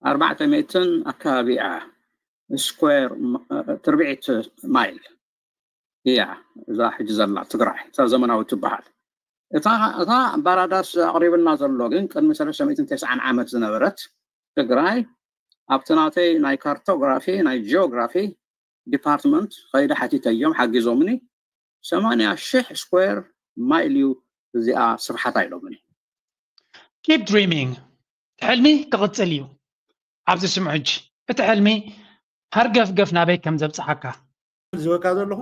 ኣርባዕተ ሚእትን ኣካባቢ እያ ስኩዌር ትርብዒት ማይል እያ እዛ ሕጂ ዘላ ትግራይ እታ ዘመናዊ ትበሃል እታ ባራዳስ ኣቕሪብልና ዘሎ ግን ቅድሚ ሰለስተ ሚእትን ተስዓን ዓመት ዝነበረት ትግራይ ኣብቲ ናተይ ናይ ካርቶግራፊ ናይ ጂኦግራፊ ዲፓርትመንት ከይደ ሓቲተዮም ሓጊዞምኒ ሰማንያ ሽሕ ስኩዌር ማይል እዩ እዚኣ ስፍሓታ ኢሎምኒ keep dreaming ሕልሚ ክቕፅል እዩ ኣብዚ ስምዑ ሕጂ እቲ ሕልሚ ሃርገፍገፍ ናበይ ከም ዘብፅሓካ ዝበካ ዘለኹ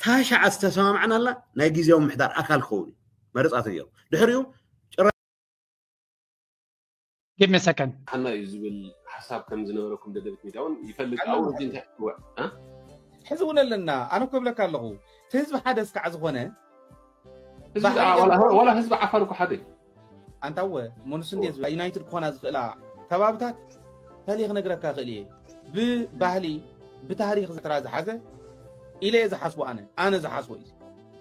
ታሻዓ ዝተሰማምዕናላ ናይ ግዜያዊ ምሕዳር ኣካል ክኸውን እዩ መረፃት እዮም ድሕሪኡ give me a second ሓና እዩ ዝብል ሓሳብ ከም ዝነበረኩም ደደቢት ሚድያ እውን ይፈልጥ ኣብ ሕዚ እውን ኣለና ኣነ ክብለካ ኣለኹ እቲ ህዝቢ ሓደ እስካዕ ዝኾነ ዋላ ህዝቢ ዓፋር እኮ ሓደ እዩ ኣንታ እወ መኑስ እንዴ ዝብላ ዩናይትድ ክኾና ዝኽእላ ከባብታት ተልየ ክነግረካ ክእል እየ ብባህሊ ብታሪክ ዝትራ ዝሓዘ ኢለ እየ ዝሓስቦ ኣነ ኣነ ዝሓስቦ እዩ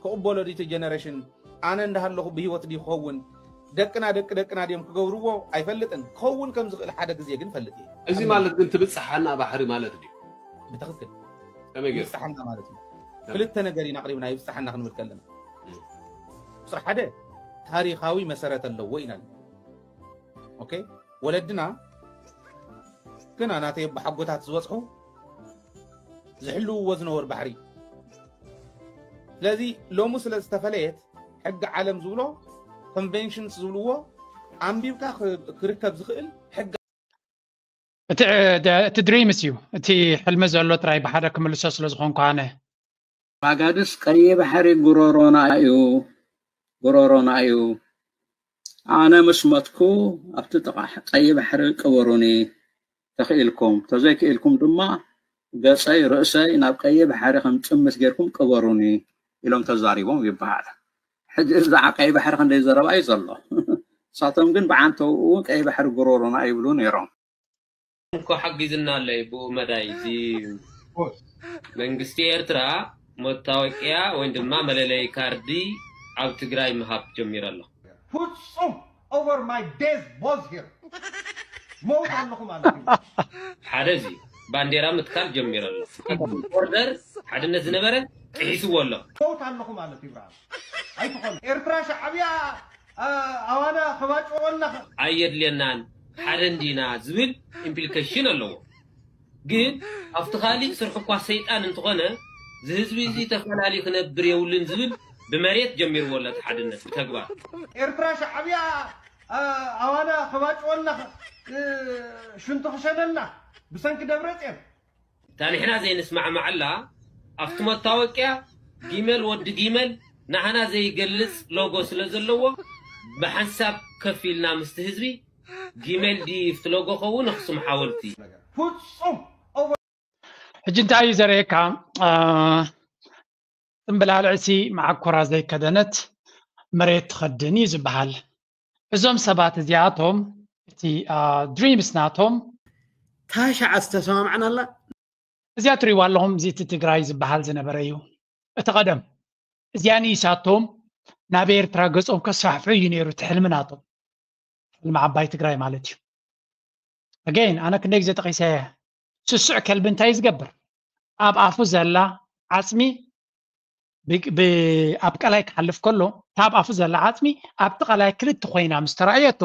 ክቕበሎ ድቲ ጀነሬሽን ኣነ እንዳሃለኹ ብህይወት ድዩ ክኸውን ደቅና ደቂ ደቅና ድዮም ክገብርዎ ኣይፈልጥን ክኸውን ከም ዝኽእል ሓደ ግዜ ግን ፈልጥ እየ እዚ ማለት ግን ትብፅሓና ባሕሪ ማለት ድዩ ብትኽክል ይብፅሓና ማለት እዩ ክልተ ነገር ኢና ኣቅሪብና ይብፅሓና ክንብል ከለና ቁፅሪ ሓደ ታሪካዊ መሰረት ኣለዎ ኢና ኦኬ ወለድና ግና ናተይ ኣቦሓጎታት ዝበፅሑ ዝሕልውዎ ዝነበሩ ባሕሪ ስለዚ ሎሚ ስለ ዝተፈለየት ሕጊ ዓለም ዝብሎ ኮንቨንሽንስ ዝብልዎ ኣንቢብካ ክርከብ ዝኽእል ሕጊ እቲ እቲ ድሪምስ እዩ እቲ ሕልሚ ዘሎ ጥራይ ብሓደ ክምልሶ ስለ ዝኾንኩ ኣነ ማጋድስ ቀይ ባሕሪ ጉሮሮና እዩ ጉሮሮና እዩ ኣነ ምስ መትኩ ኣብቲ ጥቓ ቀይ ባሕሪ ቅበሩኒ ተኽኢልኩም ተዘይክኢልኩም ድማ ገፀይ ርእሰይ ናብ ቀይ ባሕሪ ከም ጥምት ጌርኩም ቅበሩኒ ኢሎም ተዛሪቦም ይበሃል ሕጂ እዚ ቀይ ባሕሪ ክንደይ ዘረባ እዩ ዘሎ ንሳቶም ግን ብዓንተኡ እውን ቀይ ባሕሪ ጉሮሮና ይብሉ ነይሮም እኮ ሓጊዝና ኣለይ ብኡ መዳይ እዚ መንግስቲ ኤርትራ መታወቂያ ወይ ድማ መለለይ ካርዲ ኣብ ትግራይ ምሃብ ጀሚሩ ኣሎ ፍጹም over my dead body here ሞት ኣለኹ ማለት እዩ ሓደ እዚ ባንዴራ ምትካል ጀሚሩ ኣሎ ቦርደር ሓድነት ዝነበረ ጥሒስዎ ኣሎ። ፈውት ኣለኹ ማለት እዩ ብርሃን ኣይትኾን ኤርትራ ሻዕብያ ኣዋና ከባጭወና ኣየድልየናን ሓደ እንዲና ዝብል ኢምፕሊኬሽን ኣለዎ። ግን ኣብቲ ካሊእ ስርሑ እኳ ሰይጣን እንተኾነ ዝህዝቢ እዚ ተፈላለዩ ክነብር የብሉን ዝብል ብመሬት ጀሚርዎ ኣሎ እቲ ሓድነት ብተግባር። ኤርትራ ሻዕብያ ኣዋና ከባጭወና ሽንቱ ክሸነና ብሰንኪ ደብረፅዮን እታ ንሕና ዘይንስማዕማዓላ ኣብቲ መታወቅያ ጊመል ወዲ ጊመል ንዓና ዘይገልፅ ሎጎ ስለ ዘለዎ ብሓንሳብ ከፍ ኢልና ምስቲ ህዝቢ ጊመል ድፍቲ ሎጎ ከውን ኣክሱም ሓወልቲ ፍፁም ሕጂ እንታይ እዩ ዘርእየካ? ጽምብላልዕሲ መዓኮራ ዘይከደነት መሬት ትኸድን እዩ ዝበሃል። እዞም ሰባት እዚኣቶም እቲ ድሪምስ ናቶም ታሻዓ ዝተሰማምዓና ኣላ እዚኣ ትሪእዋ ኣለኹም። እዚ እቲ ትግራይ ዝበሃል ዝነበረ እዩ እቲ ቀደም። እዚኣ ንኢሳቶም ናብ ኤርትራ ገጾም ከስፋሕፍሑ እዩ ነይሩ እቲ ሕልሚ ናቶም። ሕልሚ ዓባይ ትግራይ ማለት እዩ። ኣገይን ኣነ ክንደይ ግዜ ጠቂሰ ስሱዕ ከልቢ እንታይ ዝገብር ኣብ ኣፉ ዘላ ዓፅሚ ኣብ ቀላይ ክሓልፍ ከሎ እታ ኣብ ኣፉ ዘላ ዓፅሚ ኣብቲ ቀላይ ክልተ ኮይና ምስ ተራእየቶ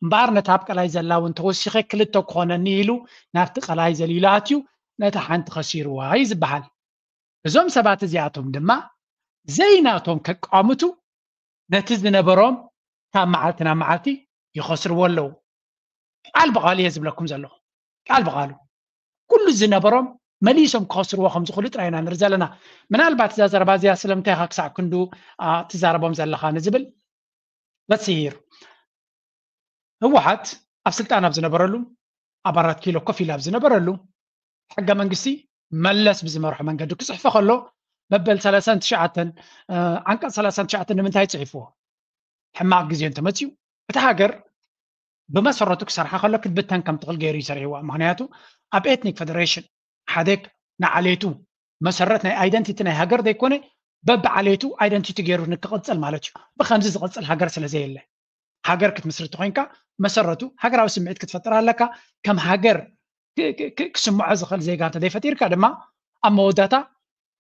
እምበኣር ነታ ኣብ ቀላይ ዘላ እውን ተወሲኸ ክልተ ክኾነኒ ኢሉ ናብቲ ቀላይ ዘሊሉ ኣትዩ ነታ ሓንቲ ከሲርዋ እዩ ዝበሃል። እዞም ሰባት እዚኣቶም ድማ ዘይናቶም ከቃምቱ ነቲ ዝነበሮም ካብ መዓልቲ ናብ መዓልቲ ይኸስርዎ ኣለዉ። ቃል ብቓሉ እየ ዝብለኩም ዘለኹ። ቃል ብቓሉ ኩሉ ዝነበሮም መሊሶም ክኸስርዎ ከም ዝኽእሉ ጥራይ ኢና ንርኢ ዘለና። ምናልባት እዛ ዘረባ እዚኣ ስለምንታይ ኢኻ ክሳዕ ክንዱ ትዛረቦም ዘለኻ ንዝብል በስሂር ህወሓት ኣብ ስልጣን ኣብ ዝነበረሉ ኣብ ኣራት ኪሎ ኮፍ ኢሉ ኣብ ዝነበረሉ ሕገ መንግስቲ መለስ ብዝመርሖ መንገዲ ክፅሕፎ ከሎ መበል ሰላሳን ትሽዓተን ዓንቀፅ ሰላሳን ትሽዓተን ንምንታይ ፅሒፍዎ? ሕማቕ ግዜ እንተመፅዩ እቲ ሃገር ብመሰረቱ ክሰርሓ ከሎ ክትብተን ከም ትኽእል ገይሩ ይሰርሕዋ። ምክንያቱ ኣብ ኤትኒክ ፌደሬሽን ሓደ ንዓሌቱ መሰረት ናይ ኣይደንቲቲ ናይ ሃገር ዘይኮነ በብዓሌቱ ኣይደንቲቲ ገይሩ ንክቕፅል ማለት እዩ። ብከምዚ ዝቕፅል ሃገር ስለ ዘየለ ሃገር ክትምስርቲ ኮይንካ መሰረቱ ሃገራዊ ስምዒት ክትፈጥር ኣለካ። ከም ሃገር ክስምዖ ዝኽእል ዜጋ እንተ ዘይፈጢርካ ድማ ኣብ መወዳእታ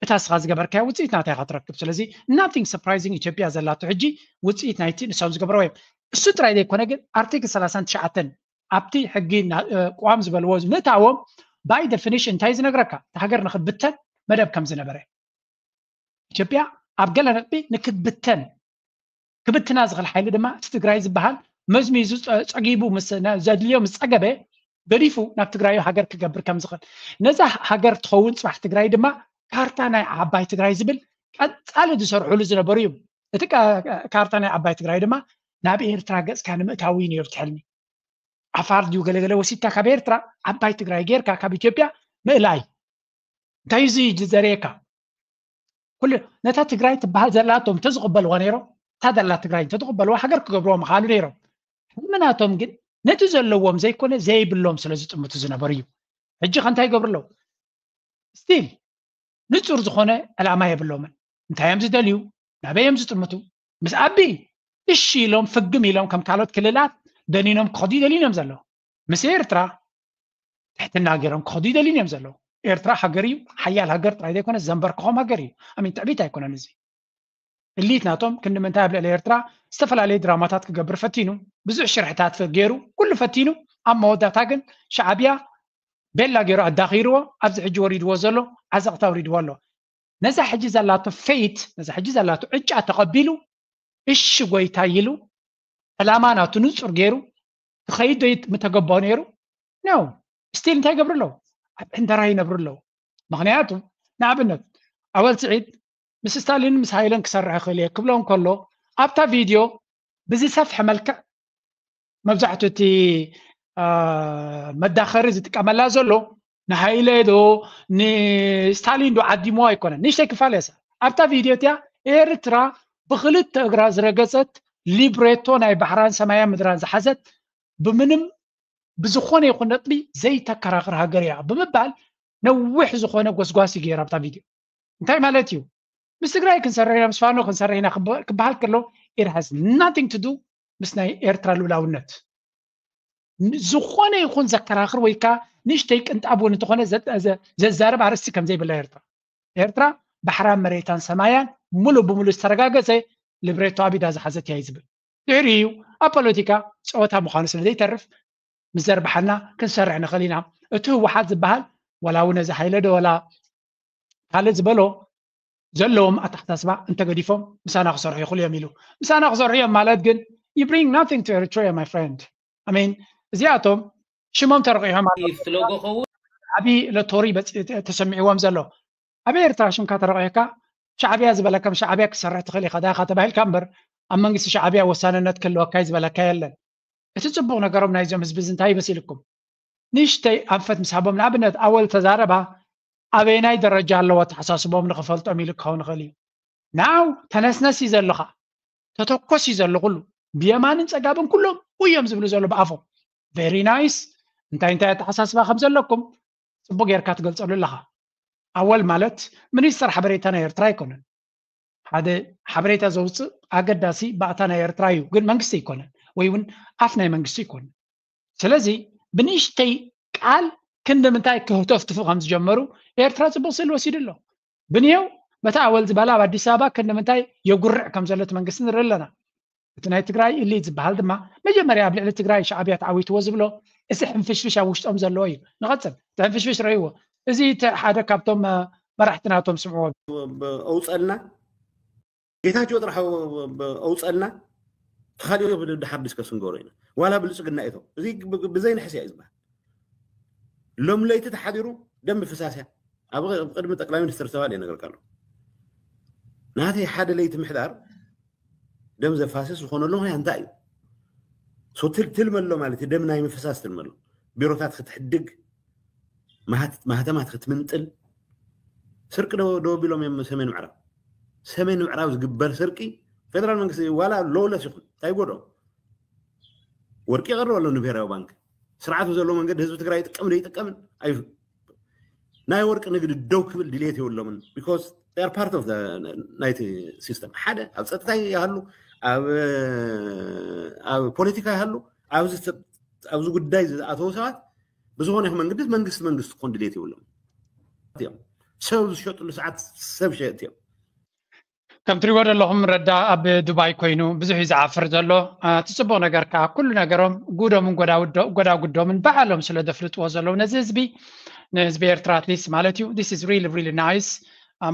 እታ ስኻ ዝገበርካዮ ውፅኢት ናታ ኢኻ ትረክብ። ስለዚ nothing surprising ኢትዮጵያ ዘላቶ ሕጂ ውፅኢት ናይቲ ንሶም ዝገበረዎ እዮም። እሱ ጥራይ ዘይኮነ ግን ኣርቲክል ሰላሳን ትሽዓተን ኣብቲ ሕጊ ቅዋም ዝበልዎ ምእታዎም by definition እንታይ ዝነግረካ እቲ ሃገር ንክብተን መደብ ከም ዝነበረ ኢትዮጵያ ኣብ ገለ ነጥቢ ንክትብተን ክብትና ዝኽእል ሓይሊ ድማ እቲ ትግራይ ዝበሃል መዝሚዙ ፀጊቡ ዘድልዮ ምስ ፀገበ ገዲፉ ናብ ትግራዩ ሃገር ክገብር ከም ዝኽእል ነዛ ሃገር ትኸውን ፅባሕ ትግራይ ድማ ካርታ ናይ ዓባይ ትግራይ ዝብል ቀፃሊ ዝሰርሕሉ ዝነበሩ እዩ። እቲ ካርታ ናይ ዓባይ ትግራይ ድማ ናብ ኤርትራ ገፅካ ንምእታው እዩ ነይሩ ትሕልሚ። ዓፋር ድዩ ገለገለ ወሲድካ ካብ ኤርትራ ዓባይ ትግራይ ጌርካ ካብ ኢትዮጵያ ምእላይ እንታይ እዚ ዘርእየካ? ኩሉ ነታ ትግራይ ትበሃል ዘላቶም እንተዝቕበልዋ ነይሮም እታ ዘላ ትግራይ እንተዝቕበልዋ ሃገር ክገብርዎ ምኽኣሉ ነይሮም። ሕልምናቶም ግን ነቲ ዘለዎም ዘይኮነ ዘይብሎም ስለ ዝጥምቱ ዝነበሩ እዩ። ሕጂ ከ እንታይ ይገብሩ ኣለዉ? ስቲል ንፁር ዝኾነ ዕላማ የብሎምን። እንታይ እዮም ዝደልዩ? ናበይ እዮም ዝጥምቱ? ምስ ኣቢ እሺ ኢሎም ፍግም ኢሎም ከም ካልኦት ክልላት ደኒኖም ክኸዱ ይደልዩ እዮም ዘለዉ። ምስ ኤርትራ ትሕትና ገይሮም ክኸዱ ይደልዩ እዮም ዘለዉ። ኤርትራ ሃገር እዩ፣ ሓያል ሃገር ጥራይ ዘይኮነ ዘንበርክኾም ሃገር እዩ። ኣሚን ትዕቢት ኣይኮነን እዚ። እሊት ናቶም ክንዲ ምንታይ ኣብ ልዕሊ ኤርትራ ዝተፈላለዩ ድራማታት ክገብር ፈቲኑ፣ ብዙሕ ሽርሕታት ገይሩ፣ ኩሉ ፈቲኑ፣ ኣብ መወዳእታ ግን ሻዕብያ ቤላ ገይሩ ኣዳኺርዎ፣ ኣብዚ ሕጂ ወሪድዎ ዘሎ ዓዘቕታ ኣውሪድዎ ኣሎ። ነዛ ሕጂ ዘላቶ ፌት ነዛ ሕጂ ዘላቶ ዕጫ ተቐቢሉ እሺ ጎይታ ኢሉ ዕላማ ናቱ ንፁር ገይሩ ክኸይድ ዶ ምተገባኦ ነይሩ? ኖ ስቲል እንታይ ይገብሩ ኣለዉ? ኣብ ዕንደራ ይነብሩ ኣለዉ። ምክንያቱ ንኣብነት ኣወል ስዒድ ምስ ስታሊን ምስ ሃይለን ክሰርሕ ይኽእል እየ ክብሎ እንከሎ ኣብታ ቪድዮ ብዝሰፍሐ መልክዕ መብዛሕትኡ እቲ መዳኸሪ ዝጥቀመላ ዘሎ ንሃይለ ዶ ንስታሊን ዶ ዓዲሞ ኣይኮነን። ንእሽተይ ክፋል እያ ኣብታ ቪድዮ እቲያ ኤርትራ ብክልተ እግራ ዝረገፀት ሊብሬቶ ናይ ባሕራን ሰማያ ምድራን ዝሓዘት ብምንም ብዝኾነ ይኹን ነጥቢ ዘይተከራኽር ሃገር እያ ብምባል ነዊሕ ዝኾነ ጎስጓስ ይገይር ኣብታ ቪድዮ። እንታይ ማለት እዩ? ምስ ትግራይ ክንሰርሕ ኢና ምስ ፋኖ ክንሰርሕ ኢና ክበሃል ከሎ it has nothing to do ምስ ናይ ኤርትራ ልኡላውነት ዝኾነ ይኹን ዘከራኽር ወይ ከዓ ንእሽተይ ቅንጣብ እውን እንተኾነ ዘዛረብ ኣርእስቲ ከም ዘይብላ ኤርትራ ኤርትራ ባሕራን መሬታን ሰማያን ሙሉ ብሙሉ ዝተረጋገጸ ልብሬቶ ኣብ ኢዳ ዝሓዘት እያ እዩ ዝብል። ድሕሪኡ ኣብ ፖለቲካ ጸወታ ምዃኑ ስለ ዘይተርፍ ምስ ዘርብሓና ክንሰርሕ ንኽእል ኢና። እቲ ህወሓት ዝበሃል ዋላ እውን እዚ ሃይለ ዶ ዋላ ካልእ ዝበሎ ዘለዎም ኣተሓሳስባ እንተገዲፎም ምሳና ክሰርሑ ይኽእሉ እዮም ኢሉ። ምሳና ክሰርሑ እዮም ማለት ግን you bring nothing to Eritrea, my friend. I mean እዚኣቶም ሽሞም ተረቂሖም ኣለዉ። ኢፍ ትለጎ ኸውን ዓብዪ ሎቶሪ በፂ- ተሰሚዕዎም ዘሎ ኣብ ኤርትራ ሽምካ ተረቂሕካ ሻዕብያ ዝበለካ ሻዕብያ ክሰርሕ ትኽእል ኢኻ ዳኻ ተባሂልካ እምበር ኣብ መንግስቲ ሻዕብያ ወሳንነት ክህልወካ እዩ ዝበለካ የለን። እቲ ፅቡቕ ነገሮም ናይዞም ህዝቢ እዚ እንታይ ይመሲልኩም? ንእሽተይ ኣንፈት ምስ ሃቦም ንኣብነት ኣወል ተዛረባ ኣበየናይ ደረጃ ኣለዎ ኣተሓሳስቦም ንኽፈልጦም ኢሉ ክኸውን ይኽእል እዩ። ናው ተነስነስ እዩ ዘለኻ ተተኮስ እዩ ዘሎ ኩሉ ብየማንን ፀጋብን ኩሎም እዮም ዝብሉ ዘሎ ብኣፎም። Very nice። እንታይ እንታይ ኣተሓሳስባ ከም ዘለኩም ፅቡቅ ጌርካ ትገልፀሉ ኣለኻ። ኣወል ማለት ሚኒስተር ሓበሬታ ናይ ኤርትራ ኣይኮነን። ሓደ ሓበሬታ ዘውፅእ ኣገዳሲ ባእታ ናይ ኤርትራ እዩ፣ ግን መንግስቲ ኣይኮነን ወይ እውን ኣፍ ናይ መንግስቲ ኣይኮነን። ስለዚ ብንእሽተይ ቃል ክንዲ ምንታይ ክህተፍትፉ ከም ዝጀመሩ ኤርትራ ፅቡቅ ስእሊ ወሲዱ ኣሎ። ብንየው በታ ኣወል ዝበላ ኣብ ኣዲስ ኣበባ ክንዲ ምንታይ የጉርዕ ከም ዘሎ እቲ መንግስቲ ንርኢ ኣለና። እቲ ናይ ትግራይ ኢሊት ዝበሃል ድማ መጀመርያ ኣብ ልዕሊ ትግራይ ሻዕብያ ተዓዊትዎ ዝብሎ እዚ ሕንፍሽፍሽ ኣብ ውሽጦም ዘለዎ እዩ። ንቐፅል፣ እቲ ሕንፍሽፍሽ ረእይዎ። እዚ እቲ ሓደ ካብቶም እ፣ መራሕቲ ናቶም ስምዕዎ። ኣውፀልና ጌታቸው ጥራሕ ኣውፀልና ተኻሊኦ ድሓር ዲስከስ ንገብሮ ኢና ዋላ ብልፅግና ኢቶ እዚ ብዘይንሕስያ እዩ ዝበሃል። ሎም ለይቲ ተሓዲሩ ደም ፍሳስያ ኣብ ቅድሚ ጠቅላይ ሚኒስትር ዝተባለ ይነገርካ ኣሎ። ናተይ ሓደ ለይቲ ምሕዳር ደም ዘፋስስ ዝኾነሉ ምክንያት እንታይ እዩ? ትልመሎ ማለት ደም ናይ ምፍሳስ ትልመሎ ቢሮታት ክትሕድግ ማህተማት ክትምንጥል ስርቂ ደወ ቢሎም እዮም ሰሜን ምዕራብ ሰሜን ምዕራብ ዝግበር ስርቂ ፌደራል መንግስቲ ዋላ ሎውለስ ይኹን እንታይ ጎዶ ወርቂ ይቐርብ ኣሎ ንብሔራዊ ባንክ ስርዓቱ ዘሎ መንገዲ ህዝቢ ትግራይ ይጥቀም ዘይጥቀምን ኣይ ናይ ወርቂ ንግዲ ደው ክብል ድልየት የብሎምን because they are part of ናይቲ ሲስተም ሓደ ኣብ ፀጥታ ይሃሉ ኣብ ኣብ ፖለቲካ ይሃሉ ኣብዚ ጉዳይ ዝኣተው ሰባት ብዝኾነ ይኹን መንገዲ መንግስቲ መንግስቲ ክኾን ድልየት የብሎም እዮም ሰብ ዝሸጥሉ ሰዓት ሰብ ሸጥ እዮም ከም ትሪዎ ዘለኹም ረዳ ኣብ ዱባይ ኮይኑ ብዙሕ እዩ ዝዓፍር ዘሎ እቲ ፅቡቅ ነገር ከዓ ኩሉ ነገሮም ጉዶምን ጎዳጉዶምን ባዕሎም ስለ ዘፍልጥዎ ዘለዉ ነዚ ህዝቢ ንህዝቢ ኤርትራ ኣትሊስት ማለት እዩ this is really really nice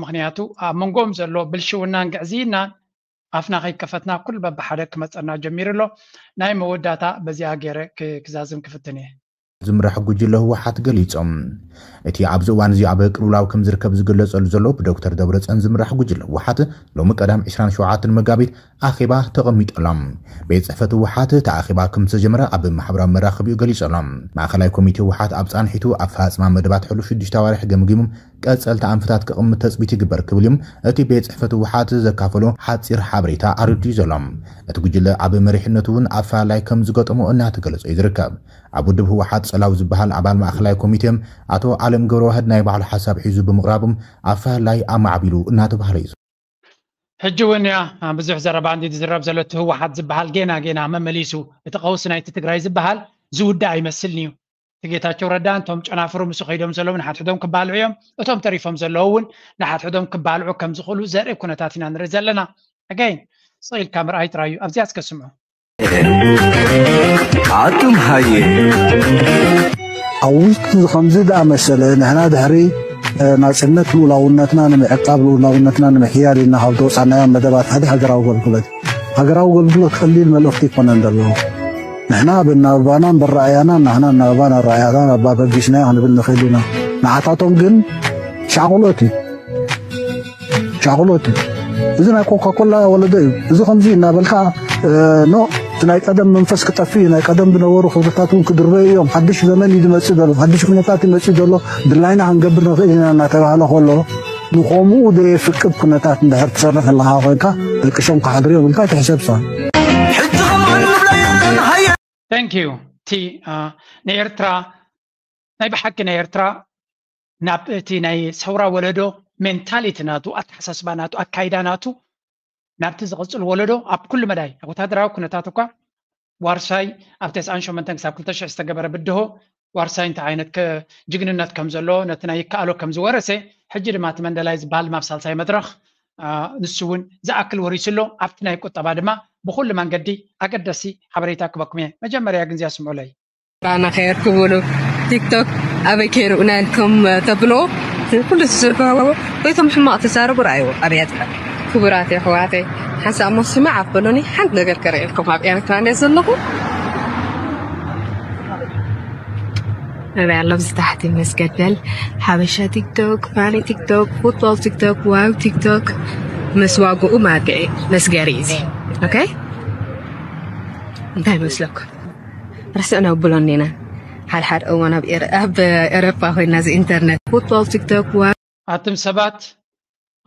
ምክንያቱ ኣብ መንጎኦም ዘሎ ብልሽውናን ግዕዝይናን ኣፍና ከይከፈትና ኩሉ በብሓደ ክመፀና ጀሚሩ ኣሎ ናይ መወዳእታ በዚኣ ገይረ ክዛዝም ክፍትን እየ ዝምራሕ ጉጅለ ህወሓት ገሊፆም። እቲ ኣብዚ እዋን እዚ ኣብ ቅልውላው ከም ዝርከብ ዝግለጸሉ ዘሎ ብዶክተር ደብረፅዮን ዝምራሕ ጉጅለ ህወሓት ሎሚ ቀዳም ዕስራን ሸውዓተን መጋቢት ኣኼባ ተቐሚጡ ኣሎ። ቤት ፅሕፈት ህወሓት እቲ ኣኼባ ከም ዝተጀመረ ኣብ ማሕበራዊ መራኸቢኡ ገሊጹ ኣሎ። ማእኸላይ ኮሚቴ ህወሓት ኣብ ፃንሒቱ ኣፈፃፅማ መደባት ሕሉፍ ሽዱሽተ ኣዋርሕ ገምጊሙ ቀፀልቲ ኣንፈታት ክቕምጥ ተፅቢት ይግበር ክብል እዩ እቲ ቤት ፅሕፈት ህወሓት ዘካፈሎ ሓፂር ሓበሬታ ኣረዲኡ ዘሎ። እቲ ጉጅለ ኣብ መሪሕነቱ እውን ኣፈላላይ ከም ዝገጠሞ እናተገለጸ እዩ ዝርከብ። ኣብ ውድብ ህወሓት ጸላው ዝበሃል ኣባል ማእኸላይ ኮሚቴ ኣቶ ኣለም ገብረዋህድ ናይ ባዕሉ ሓሳብ ሒዙ ብምቕራቡ ኣፈላላይ ኣማዕቢሉ እናተባህለ እዩ። ሕጂ እውን እያ ብዙሕ ዘረባ እንዲ ዝዝረብ ዘሎ እቲ ህወሓት ዝበሃል ጌና ጌና መመሊሱ እቲ ቀውሲ ናይቲ ትግራይ ዝበሃል ዝውዳእ ኣይመስልን እዩ። እቲ ጌታቸው ረዳ እንቶም ጨናፍሩ ምስ ከይዶም ዘለዉ ንሓድሕዶም ክባልዑ እዮም። እቶም ተሪፎም ዘለዉ እውን ንሓድሕዶም ክባልዑ ከም ዝኽእሉ ዘርኢ ኩነታት ኢና ንርኢ ዘለና። ኣጋይን ስቕ ኢልካ ምርኣይ ጥራይ እዩ። ኣብዚኣ እስከ ስምዑ። ኣቱም ሃየ ኣብ ውሽጢ ከምዚ ዝኣመሰለ ንሕና ድሕሪ ናፅነት ልኡላውነትና ንምዕቃብ ልኡላውነትና ንምሕያል ኢልና ካብ ተወፃናዮ መደባት ሓደ ሃገራዊ ኣገልግሎት ሃገራዊ ኣገልግሎት ቀሊል መልእኽቲ ይኮነን ዘለዎ ንሕና ብናባባና ብራእያና ናህና ናባባን ኣራእያታን ኣባበጊስናዮ ክንብል ንኽእል ኢና ንዓታቶም ግን ሻቕሎት እዩ ሻቕሎት እዩ እዚ ናይ ኮካኮላ ወለዶ እዩ እዚ ከምዚ እናበልካ ኖ እቲ ናይ ቀደም መንፈስ ክጠፍእ እዩ ናይ ቀደም ዝነበሩ ክብርታት እውን ክድርበዩ እዮም ሓድሽ ዘመን እዩ ዝመፅእ ዘሎ ሓድሽ ኩነታት ይመፅእ ዘሎ ድላይና ክንገብር ንኽእል ኢና እናተባህለ ከሎ ንኸምኡ ዘየፍቅድ ኩነታት እንድሕር ትሰርሕ ኣለኻ ኮይንካ ደቂ ሸም ክሓድሩ እዮም ኢልካ ኣይትሕሰብ ሰ ሕጂ ከምኡ ንብላ የለን ሃየ Thank you እቲ ንኤርትራ ናይ ብሓቂ ናይ ኤርትራ ናብ እቲ ናይ ሰውራ ወለዶ ሜንታሊቲ ናቱ ኣተሓሳስባ ናቱ ኣካይዳ ናቱ ናብቲ ዝቕፅል ወለዶ ኣብ ኩሉ መዳይ ኣብ ወታደራዊ ኩነታት እኳ ዋርሳይ ኣብ ተስዓን ሸሞንተን ክሳብ ክልተ ሽሕ ዝተገበረ ብድሆ ዋርሳይ እንታይ ዓይነት ከ- ጅግንነት ከም ዘሎ፣ ነቲ ናይ ይከኣሎ ከም ዝወረሰ፣ ሕጂ ድማ እቲ መንደላይ ዝበሃል ድማ ኣብ ሳልሳይ መድረኽ፣ አ፣ ንሱ እውን ዝኣክል ወሪሱ ኣሎ። ኣብቲ ናይ ቁጠባ ድማ ብኹሉ መንገዲ ኣገደሲ ሓበሬታ ክበኩም እየ። መጀመርያ ግን እዚኣ ስምዑለይ። ራና ከየር ክብሉ ቲክቶክ ኣበይ ከይርኡና ኢልኩም ተብሎ ኩሉ ዝስርሑ ወይቶም ሕማቕ ተዛረቡ ረኣይዎ ኣብያ ክቡራት የሕዋተይ ሓንሳብ ሞ ስማዕ ኣበሎኒ ሓንቲ ነገር ከርእየልኩም ኣብ ኤርትራ እንደ ዘለኹ ኣበይ ኣሎ ኣብዚ ታሕቲ መስገደል ሓበሻ ቲክቶክ ፋኒ ቲክቶክ ፉትቦል ቲክቶክ ዋው ቲክቶክ መስዋግኡ ማግዒ መስገሪ እዚ ኦኬ እንታይ መስለኩም ረስዕና ብሎኒ ኢና ሓድሓድ እዋን ኣብ ኤረ- ኣብ ኤረፓ ኮይና እዚ ኢንተርነት ፉትቦል ቲክቶክ ዋ ኣንቱም ሰባት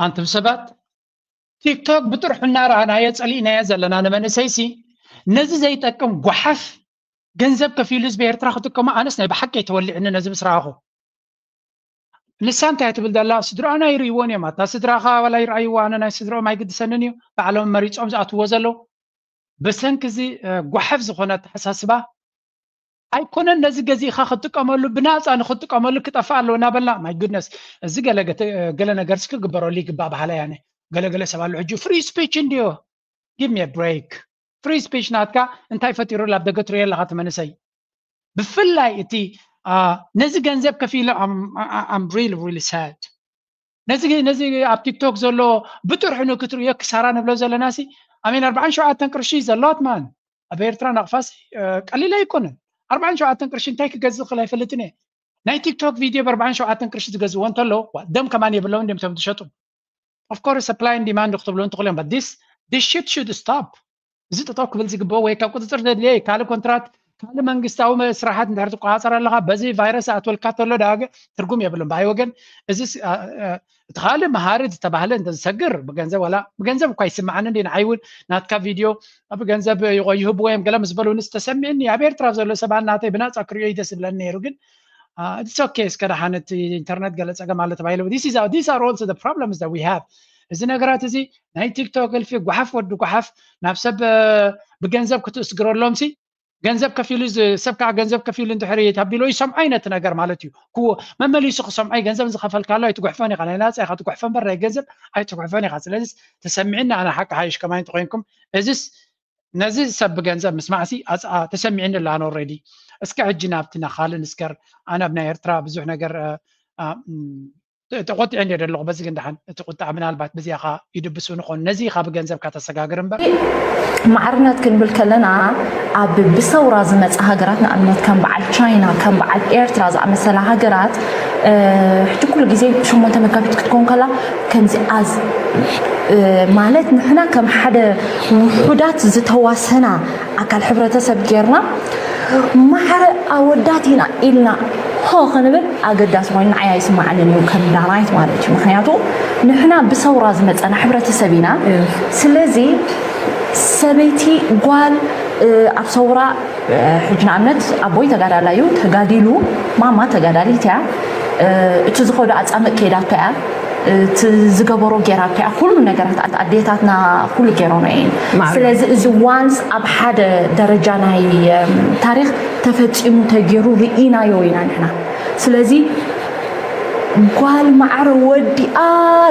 ኣንቱም ሰባት ቲክቶክ ብጥርሑ እናረኣናዮ ጸሊእናዮ ዘለና ንመንእሰይሲ ነዚ ዘይጠቅም ጓሓፍ ገንዘብ ከፊሉ ህዝቢ ኤርትራ ክጥቀሞ ኣነስ ናይ ብሓቂ ኣይተወሊዕኒ ነዚ ምስ ረኣኹ ንሳ እንታይ ትብል ዘላ ስድራና ይርእይዎን እዮም ኣታ ስድራኻ ዋላ ይረኣይዎ ኣነ ናይ ስድራኦም ኣይግድሰንን እዩ ባዕሎም መሪፆም ዝኣትዎ ዘለዉ ብሰንኪ እዚ ጓሓፍ ዝኾነ ኣተሓሳስባ ኣይኮነን ነዚ ገዚእኻ ክትጥቀመሉ ብናፃ ንክትጥቀመሉ ክጠፍእ ኣለዎ እናበልና my goodness እዚ ገለ ገለ ነገርስ ክግበረሉ ይግባእ በሃላይ ኣነ ገለገለ ሰብ ኣሎ ሕጂ free speech እንድዮ give me a break free speech ናትካ እንታይ ፈጢሩ ኣብ ደገ ትሪኦ ኣለኻ ትመንሰይ ብፍላይ እቲ ነዚ ገንዘብ ከፊሉ I'm really really sad ነዚ ነዚ ኣብ ቲክቶክ ዘሎ ብጥርሑ ንክትርእዮ ክሳራ ንብሎ ዘለና ሲ ኣሜን ኣርባዓን ሸውዓተን ቅርሺ ዘለዋት ማን ኣብ ኤርትራ ናቕፋስ ቀሊል ኣይኮነን ኣርባዓን ሸውዓተን ቅርሺ እንታይ ክገዝእ ክእል ኣይፈልጥን እየ ናይ ቲክቶክ ቪድዮ ብኣርባዓን ሸውዓተን ቅርሺ ዝገዝእዎ እንተሎ ደም ከማን የብለውን ድም ቶም ዝሸጡ of course supply and demand ክትብሉ እንትኽእሉ እዮም this this shit should stop እዚ ጠጠው ክብል ዝግብኦ ወይ ካብ ቁፅፅር ዘድልየ ካልእ ኮንትራት ካልእ መንግስታዊ ስራሓት እንድሕር ትቆፃፀር ኣለካ በዚ ቫይረስ ኣትወልካ ተሎ ዳገ ትርጉም የብሉን ብሃይ ወገን እዚ እቲ ካልእ መሃሪ ዝተባህለ እንተ ዝሰግር ብገንዘብ ወላ ብገንዘብ እኳ ይስምዓኒ እንዲ ንዓይ እውን ናትካ ቪድዮ ብገንዘብ ይህብዎ እዮም ገለ ምስ በሉንስ ተሰሚዕኒ ኣብ ኤርትራ ዘሎ ሰባት ናተይ ብናፃ ክሪኦ ይደስ ዝብለኒ ነይሩ ግን it's okay እስከ ደሓን እቲ ኢንተርነት ገለ ፀገም ኣሎ ተባሂሉ these are also the problems that we have እዚ ነገራት እዚ ናይ ቲክቶክ እልፊ ጓሓፍ ወዲ ጓሓፍ ናብ ሰብ ብገንዘብ ክትእስግረሎም ሲ ገንዘብ ከፊሉ ሰብ ከዓ ገንዘብ ከፊሉ እንድሕር ተቢሎ ይሰምዖ ዓይነት ነገር ማለት እዩ ክዎ መመሊሱ ክሰምዖ ገንዘብ ዝኸፈልካሉ ኣይትጉሕፈን ኢኻ ናይ ናፃ ኢኻ ትጉሕፈ እምበር ናይ ገንዘብ ኣይትጉሕፈን ኢኻ ስለዚ ተሰሚዕና ኣነ ሓቂ ሓይሽ ከማይ እንተኮይንኩም እዚስ ነዚ ሰብ ብገንዘብ ምስማዕሲ ኣፅኣ ተሰሚዕኒ ኣሎ ኣነ already እስከ ሕጂ ናብቲ ናካልን እስከር ኣነ ኣብ ናይ ኤርትራ ብዙሕ ነገር ተቆጢዐ እንደ ዘለኹ በዚ ግን ደሓን እቲ ቁጣዕ ምናልባት በዚኣ ካ ይድብሱ ንኾን ነዚ ካብ ገንዘብካ ተሰጋግር እምበር ማዕርነት ክንብል ከለና ኣብ ብሰውራ ዝመፀ ሃገራት ንኣብነት ከም በዓል ቻይና ከም በዓል ኤርትራ ዝኣመሰላ ሃገራት ሕጂ ኩሉ ግዜ ሸሞንተ መጋቢት ክትከውን ከላ ከምዚ ኣዝ ማለት ንሕና ከም ሓደ ውሑዳት ዝተዋሰና ኣካል ሕብረተሰብ ጌርና ማዕረ ኣወዳት ኢና ኢልና ሆ ክንብል ኣገዳሲ ኮይኑ ንዓይ ኣይስማዓንን እዩ ከም ዳናይት ማለት እዩ ምክንያቱ ንሕና ብሰውራ ዝመፀና ሕብረተሰብ ኢና ስለዚ ሰበይቲ ጓል ኣብ ሰውራ ሕጂ ንኣብነት ኣቦይ ተጋዳላ እዩ ተጋዲሉ ማማ ተጋዳሊት እያ እቲ ዝኸዶ ኣፃምእ ከይዳቶ እያ እቲ ዝገበሮ ጌራቶ እያ ኩሉ ነገራት ኣዴታትና ኩሉ ጌሮኖ እየን ስለዚ እዚ ዋንስ ኣብ ሓደ ደረጃ ናይ ታሪክ ተፈፂሙ ተገይሩ ርኢናዮ ኢና ንሕና ስለዚ ጓል ማዕረ ወዲኣ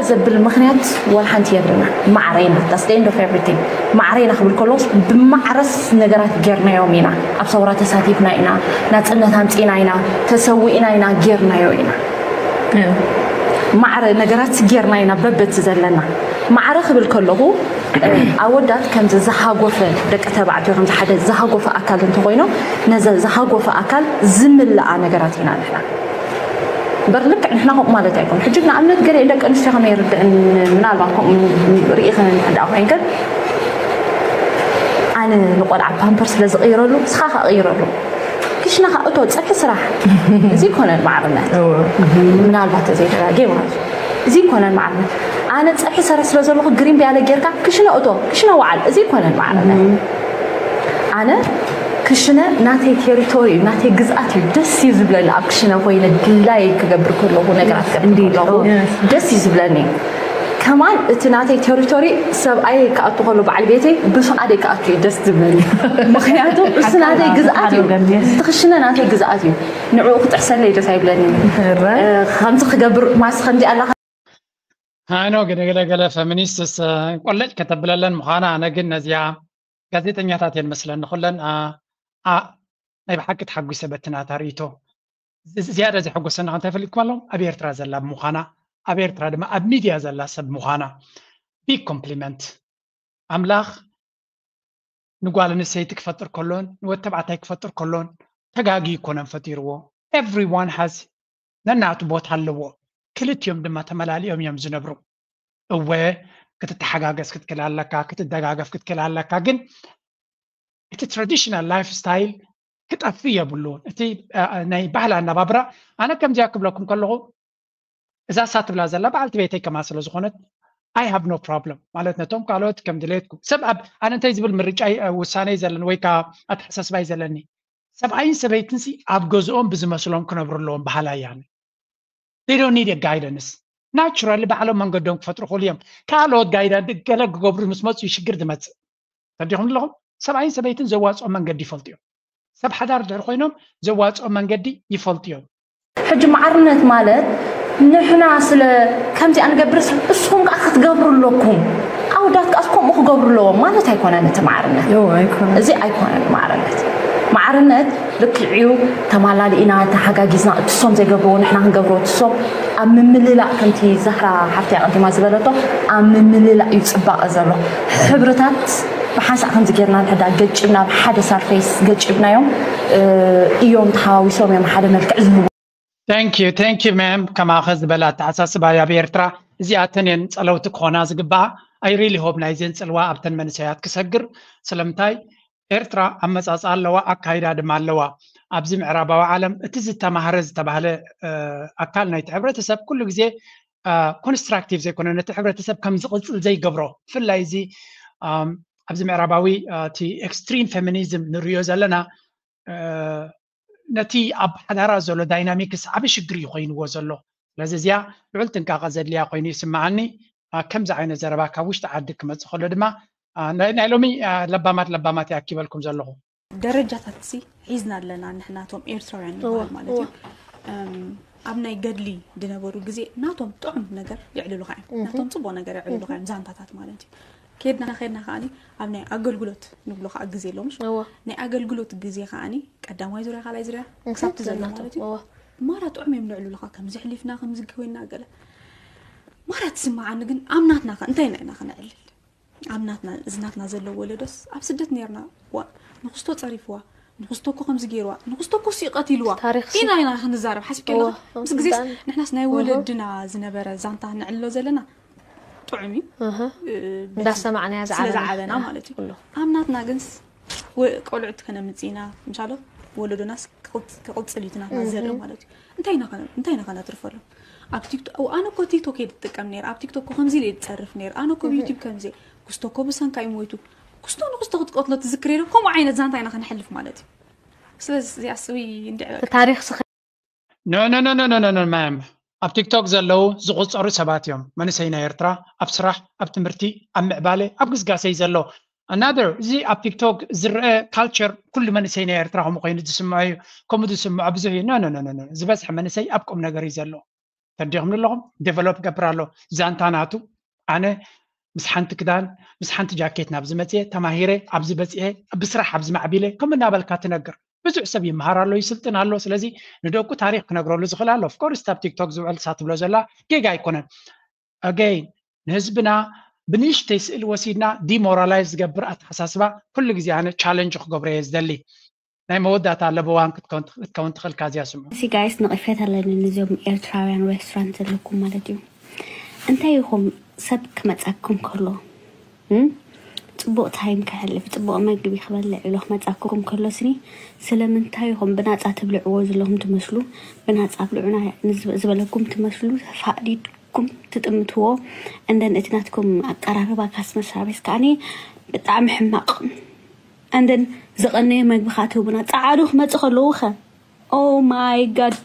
ዘብል ምክንያት ዋላ ሓንቲ የብልና ማዕረ ኢና that's the end of everything ማዕረ ኢና ክብል ከለስ ብማዕረስ ነገራት ጌርናዮም ኢና ኣብ ሰውራ ተሳቲፍና ኢና ናፅነት ኣምፂና ኢና ተሰዊእና ኢና ጌርናዮ ኢና ማዕረ ነገራት ጌርና ኢና በበቲ ዘለና ማዕረ ክብል ከለኹ ኣወዳት ከምዚ ዝሃጎፈ ደቂ ተባዕትዮ ከምዚ ሓደ ዝሃጎፈ ኣካል እንተኮይኖም ነዚ ዝሃጎፈ ኣካል ዝምልኣ ነገራት ኢና ንሕና እምበር ልክዕ ንሕና ከምኡ ማለት ኣይኮን ሕጂ ንኣብነት ገለ ደቂ ኣንስትዮ ከመይ ይርድዕን ምናልባት ከምኡ ርኢኽን እንድሕር ኮይንከን ኣነ ንቆልዓ ፓምፐር ስለ ዝቕይረሉ ንስኻ ከቕይረሉ ክሽነኻ እቶ ፀብሒ ስራሕ እዚ ይኮነን ማዕርነት ምናልባት ተዘይተጋጌ ማለት እዩ እዚ ይኮነን ማዕርነት ኣነ ፀብሒ ሰረ ስለ ዘለኹ ግሪን ቢያለ ጌርካ ክሽነ እቶ ክሽነ ወዓል እዚ ይኮነን ማዕርነት ኣነ ክሽነ ናተይ ቴሪቶሪ እዩ ናተይ ግዝኣት እዩ ደስ እዩ ዝብለኒ ኣብ ክሽነ ኮይነ ድላይ ክገብር ከለኹ ነገራት ክገብር ከለኹ ደስ እዩ ዝብለኒ ከማን እቲ ናተይ ቴሪቶሪ ሰብኣይ ክኣቱ ከሎ በዓል ቤተይ ብፍቓደይ ክኣቱ እዩ ደስ ዝብለኒ ምክንያቱ እሱ ናተይ ግዝኣት እዩ እቲ ክሽነ ናተይ ግዝኣት እዩ ንዕኡ ክጥሕሰለይ ደስ ኣይብለኒ። ከምዚ ክገብር ማስ ከምዚ ኣላ ሃይኖ ገለገለ ገለ ፌሚኒስትስ ቆለጭ ከተብለለን ምዃና፣ ኣነ ግን ነዚኣ ጋዜጠኛታት እየን መስለኒ ኩለን። ናይ ብሓቂ ተሓጒሰ በቲ ናታ ርእይቶ። ዝያዳ ዘሐጎሰና ከ እንታይ ፈሊጥኩም ኣለኹም? ኣብ ኤርትራ ዘላ ብምዃና፣ ኣብ ኤርትራ ድማ ኣብ ሚድያ ዘላ ሰብ ምዃና። ቢግ ኮምፕሊመንት። ኣምላኽ ንጓል ኣንስተይቲ ክፈጥር ከሎን ንወዲ ተባዕታይ ክፈጥር ከሎን ተጋግዩ ኣይኮነን ፈጢርዎ። Everyone has ነናቱ ቦታ ኣለዎ። ክልቲኦም ድማ ተመላሊኦም እዮም ዝነብሩ። እወ ክትተሓጋገዝ ክትክእል ኣለካ፣ ክትደጋገፍ ክትክእል ኣለካ። ግን እቲ ትራዲሽናል ላይፍ ስታይል ክጠፍእ የብሉን። እቲ ናይ ባህሊ ኣነባብራ ኣነ ከምዚኣ ክብለኩም ከለኹ እዛ እሳ ትብላ ዘላ በዓልቲ ቤተይ ከማ ስለ ዝኾነት I have no problem ማለት ነቶም ካልኦት ከም ድሌትኩም ሰብ ኣብ ኣነ እንታይ ዝብል ምርጫ ውሳነ ዘለኒ ወይ ከዓ ኣተሓሳስባይ ዘለኒ ሰብኣይን ሰበይትንሲ ኣብ ገዝኦም ብዝመስሎም ክነብሩ ኣለዎም ባህላ እያ። They don't need a guidance. ናቹራሊ ባዕሎም መንገዶም ክፈጥሩ ክእሉ እዮም። ካልኦት ጋይዳንስ ገለ ክገብሩ ምስ መፁ ሽግር ዝመፅእ ተዲኹም ኣለኹም። ሰብኣይን ሰበይትን ዘዋፅኦም መንገዲ ይፈልጡ እዮም። ሰብ ሓዳር ድሕር ኮይኖም ዘዋፅኦም መንገዲ ይፈልጡ እዮም። ሕጂ ማዕርነት ማለት ንሕና ስለ ከምዚኣ ንገብርስ እስኹም ከዓ ክትገብሩ ኣለኩም ኣወዳት ከኣስ ከምኡ ክገብሩ ኣለዎም ማለት ኣይኮነን። እቲ ማዕርነት እዚ ኣይኮነን። ማዕርነት ማዕርነት ልክዕዩ ተማላሊእና ተሓጋጊዝና እትሶም ዘይገብርዎ ንሕና ክንገብርዎ እትሶም ኣብ ምምልላእ ከምቲ ዛህራ ሓፍቲ ኣቐዲማ ዝበለቶ ኣብ ምምልላእ እዩ ፅባቐ ዘሎ። ሕብርታት ብሓንሳእ ከምዚ ጌርና ንሕዳ ገጭብና ብሓደ ሳርፌስ ገጭብናዮም እዮም ተሓዋዊሶም እዮም ሓደ መልክዕ ዝህቡ። Thank you, thank you ma'am። ከማኸ ዝበለ ኣተሓሳስባ ኣብ ኤርትራ እዚኣተን እየን ጸለውቲ ክኾና ዝግባኣ። I really hope ናይዘን ጽልዋ ኣብተን መንእሰያት ክሰግር። ስለምንታይ ኤርትራ ኣመጻጽኣ ኣለዋ፣ ኣካይዳ ድማ ኣለዋ። ኣብዚ ምዕራባዊ ዓለም እቲ ዝተማህረ ዝተባህለ ኣካል ናይቲ ሕብረተሰብ ኩሉ ግዜ ኮንስትራክቲቭ ዘይኮነ ነቲ ሕብረተሰብ ከም ዝቕጽል ዘይገብሮ ብፍላይ እዚ ኣብዚ ምዕራባዊ እቲ ኤክስትሪም ፌሚኒዝም ንሪዮ ዘለና ነቲ ኣብ ሓዳራ ዘሎ ዳይናሚክስ ዓቢ ሽግር እዩ ኮይንዎ ዘሎ። ስለዚ እዚኣ ልዑል ጥንቃቐ ዘድልያ ኮይኑ ይስምዓኒ። ከምዚ ዓይነት ዘረባ ካብ ውሽጢ ዓዲ ክመፅእ ከሎ ድማ ናይ ሎሚ ለባማት ለባማት ይኣኪበልኩም ዘለኹ። ደረጃታት ሲ ሒዝና ኣለና ንሕናቶም ኤርትራውያን ንበሃል ማለት እዩ። ኣብ ናይ ገድሊ ዝነበሩ ግዜ ናቶም ጥዑም ነገር የዕልሉካ እዮም፣ ናቶም ፅቡቅ ነገር የዕልሉካ እዮም ዛንታታት ማለት እዩ። ከድና ከድና ከዓኒ ኣብ ናይ ኣገልግሎት ንብሎ ከዓ ግዜ ኣሎ ምሽ ናይ ኣገልግሎት ግዜ ከዓኒ ቀዳማይ ዙርያ ካልኣይ ዙርያ ክሳብ ትዘሎ ማለት እዩ። ማራ ጥዑም እዮም ንዕልሉካ ከምዚ ሕሊፍና ከምዚ ኮይና ገለ ማራ ትስምዓኒ። ግን ኣብ ናትና ከ እንታይ ኢና ኢና ክነዕልል? ኣብ ናትና እዚ ናትና ዘሎ ወለዶስ ኣብ ስደት ነርና ዋ ንክስቶ ፀሪፍዋ ንክስቶ እኮ ከምዚ ገይርዋ ንክስቶ እኮ ሲ ቀቲልዋ ኢና ኢና ክንዛረብ ሓሲብ ከለካ ምስ ግዜስ ንሕናስ ናይ ወለድና ዝነበረ ዛንታ ንዕልሎ ዘለና ጥዑም እዩ እንዳሰማዕናያ ስለዝዓበና ማለት እዩ። ኣብ ናትና ግንስ ቆልዑት ከነምፅእ ኢና ምሻሎ ወለዶናስ ክቕፅል እዩ ናትና ዘርኢ ማለት እዩ። እንታይ ኢና ከነትርፈሎም ኣብ ቲክቶክ? ኣነ እኮ ቲክቶክ እየ ዝጥቀም ነይር ኣብ ቲክቶክ ከምዚ ኢለ ዝፀርፍ ነይር ኣነ እኮ ዩቲብ ከምዚ ክስቶ እኮ ብሰንካ እዩ ሞይቱ ክስቶ ንክስቶ ክትቀትሎ ትዝክር የለ ከምኡ ዓይነት ዛንታ ኢና ከነሕልፍ ማለት እዩ። ስለዚ እዚኣ ስዊ እንድዕበ ታሪክ ስኸ ኖ ኖ ኖ ኖ ኖ ኖ ማም ኣብ ቲክቶክ ዘለዉ ዝቁፀሩ ሰባት እዮም። መንእሰይ ናይ ኤርትራ ኣብ ስራሕ ኣብ ትምህርቲ ኣብ ምዕባለ ኣብ ግስጋሰ እዩ ዘሎ። ኣናደር እዚ ኣብ ቲክቶክ ዝረአ ካልቸር ኩሉ መንእሰይ ናይ ኤርትራ ከምኡ ኮይኑ ዝስምዖ እዩ። ከምኡ ዝስምዖ ብዙሕ እዩ። ኖ ኖ ኖ ኖ ዝበዝሐ መንእሰይ ኣብ ቁም ነገር እዩ ዘሎ። ተዲኹም ኣለኹም ዴቨሎፕ ገብር ኣሎ። ዛንታ ናቱ ኣነ ምስ ሓንቲ ክዳን ምስ ሓንቲ ጃኬት ናብ ዝመፅኤ ተማሂረ ኣብዚ በፅኤ ብስራሕ ኣብዚ ማዕቢለ ከም እናበልካ ትነግር ብዙሕ ሰብ ይምሃር ኣሎ ይስልጥን ኣሎ። ስለዚ ንደቁ ታሪክ ክነግረሉ ዝኽእል ኣሎ። ኦፍኮርስ ኣብ ቲክቶክ ዝውዕል እሳ ትብሎ ዘላ ጌጋ ኣይኮነን። ኣገይን ንህዝብና ብንእሽተይ ስእል ወሲድና ዲሞራላይዝ ዝገብር ኣተሓሳስባ ኩሉ ግዜ ኣነ ቻለንጅ ክገብሮ እየ ዝደሊ። ናይ መወዳእታ ለበዋን ክትከውን ትኽእል ካዚያ ስምዑ። እሲ ጋይስ ነቒፌት ኣለኒ ነዚኦም ኤርትራውያን ሬስቶራንት ዘለኩም ማለት እዩ። እንታይ ኢኹም ሰብ ክመጻኩም ከሎ እም? ጽቡቕ ታይም ከሕልፍ ጽቡቕ መግቢ ክበልዕ ኢሉ ክመጻኩም ከሎ ስኒ ስለምንታይ ኢኹም ብናጻ ትብልዕዎ ዘለኹም ትመስሉ ብናጻ ብልዑና ንዝ- ዝበለኩም ትመስሉ ተፋዲድኩም ትጥምትዎ እንደን እቲ ናትኩም ኣቀራርባ ካስመር ሰርቪስ ከዓኒ ብጣዕሚ ሕማቕ እንደን ዝቐነየ መግቢ ከዓ ትህቡና ጸዓዱ ክመጽእ ከለዉ ኸ Oh my god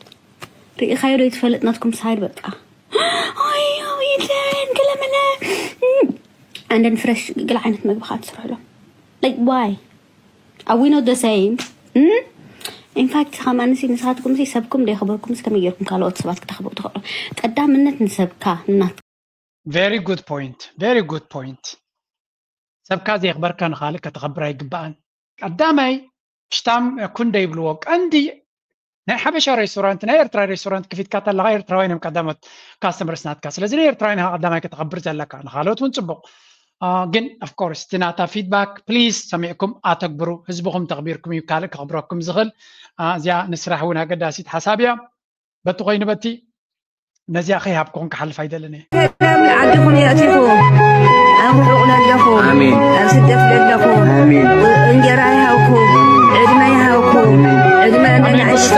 ርኢኻዮ ዶ ይትፈልጥ ናትኩም ሳይድ በቃ ኣዮ ኢደን ገለመለ and then fresh ገለ ዓይነት መግቢ ከዓ ትስርሕሎም like why are we not the same ኢንፋክት ከማንሲ ንስኻትኩም ሲ ሰብኩም ደይኽበርኩም ከመይ ጌርኩም ካልኦት ሰባት ክተኽብሩ ትኽእሉ? ቀዳምነት ንሰብካ ንናት very good point very good point። ሰብካ ዘየኽበርካ ንኻልእ ከተኸብር ኣይግባእን። ቀዳማይ ሽታም ኩንደ ይብልዎ ቀንዲ ናይ ሓበሻ ሬስቶራንት ናይ ኤርትራ ሬስቶራንት ክፊትካ ተለካ ኤርትራውያን እዮም ቀዳሞት ካስተመርስ ናትካ። ስለዚ ናይ ኤርትራውያን ኢኻ ቀዳማይ ከተኸብር ዘለካ፣ ንኻልኦት እውን ፅቡቕ። ግን of course እቲ ናታ ፊድባክ ፕሊዝ ሰሚዕኩም ኣተግብሩ። ህዝብኹም ተኽቢርኩም እዩ ካልእ ከኽብረኩም ዝኽእል። እዚኣ ንስራሕ እውን ኣገዳሲት ሓሳብ እያ። በቲ ኮይኑ በቲ ነዚኣ ከይሃብኩኹም ክሓልፍ ኣይደልን እየ። ሰላም ንዓድኹም የእቲኹ። ኣምርቑ ኣለኹ። ኣሜን። ኣብ ስደት ዘለኹ ኣሜን። እንጀራ ይሃብኩ፣ ዕድመ ይሃብኩ፣ ዕድመ ንኣሽቲ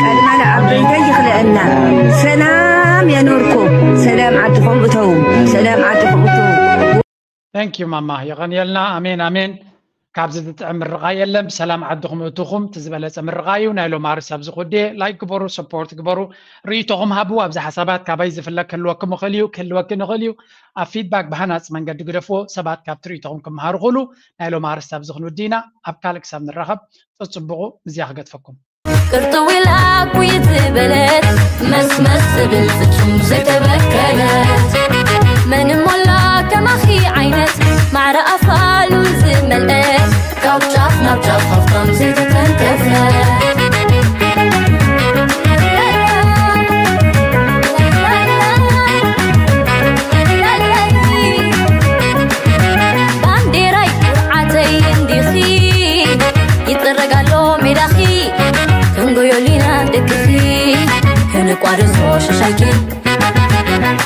ቀድማ ንዓበይተይ ይኽልአና። ሰላም የኑርኩ። ሰላም ዓድኹም እተው። ሰላም ዓድኹም እተው። Thank you ማማ የቐንየልና። ኣሜን ኣሜን። ካብዚ ዝጥዕም ምርቓ የለን። ብሰላም ዓድኹም እትኹም እቲ ዝበለፀ ምርቓ እዩ። ናይ ሎም ኣርስ ኣብዚ ኮዴ ላይክ ግበሩ፣ ሰፖርት ግበሩ፣ ርእይቶኹም ሃቡ። ኣብዚ ሓሳባት ካባይ ዝፍለ ክህልወኩም ይኽእል እዩ፣ ክህልወክን ይኽእል እዩ። ኣብ ፊድባክ ብሃናፅ መንገዲ ግደፍዎ። ሰባት ካብቲ ርእይቶኹም ክመሃሩ ክእሉ። ናይ ሎም ኣርስ ኣብዚ ክንውዲ ኢና። ኣብ ካልእ ክሳብ ንራኸብ ፀፅብቑ። እዚኣ ክገድፈኩም። ቅርጥው ኢላ ኩይ ዝበለት መስመስ ዝብል ፍጹም ዘይተበከለት መን እሞላ ከማኺ ዓይነት ማዕረ ኣፋሉ ዝመልአት ካብ ጫፍ ናብ ጫፍ ሃብታም ዘይተተንከፈ ባንዴራይ ኩርዓተይ እንዲኺ ይጥረግ ኣሎ ሜዳኺ ክንጎዮሊና ደቅኺ ክንቋደሶ ሽሻይኪ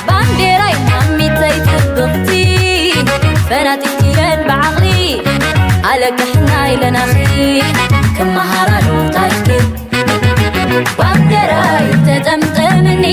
ባንዴራይ ማሚተይ ጽብቕቲ ፈናጢትየን ብዓቕሊ ኣለቅሕና ኢለናኺ ክመሃራሉ ታሪኽኪ ባንዴራይ ተጠምጠምኒ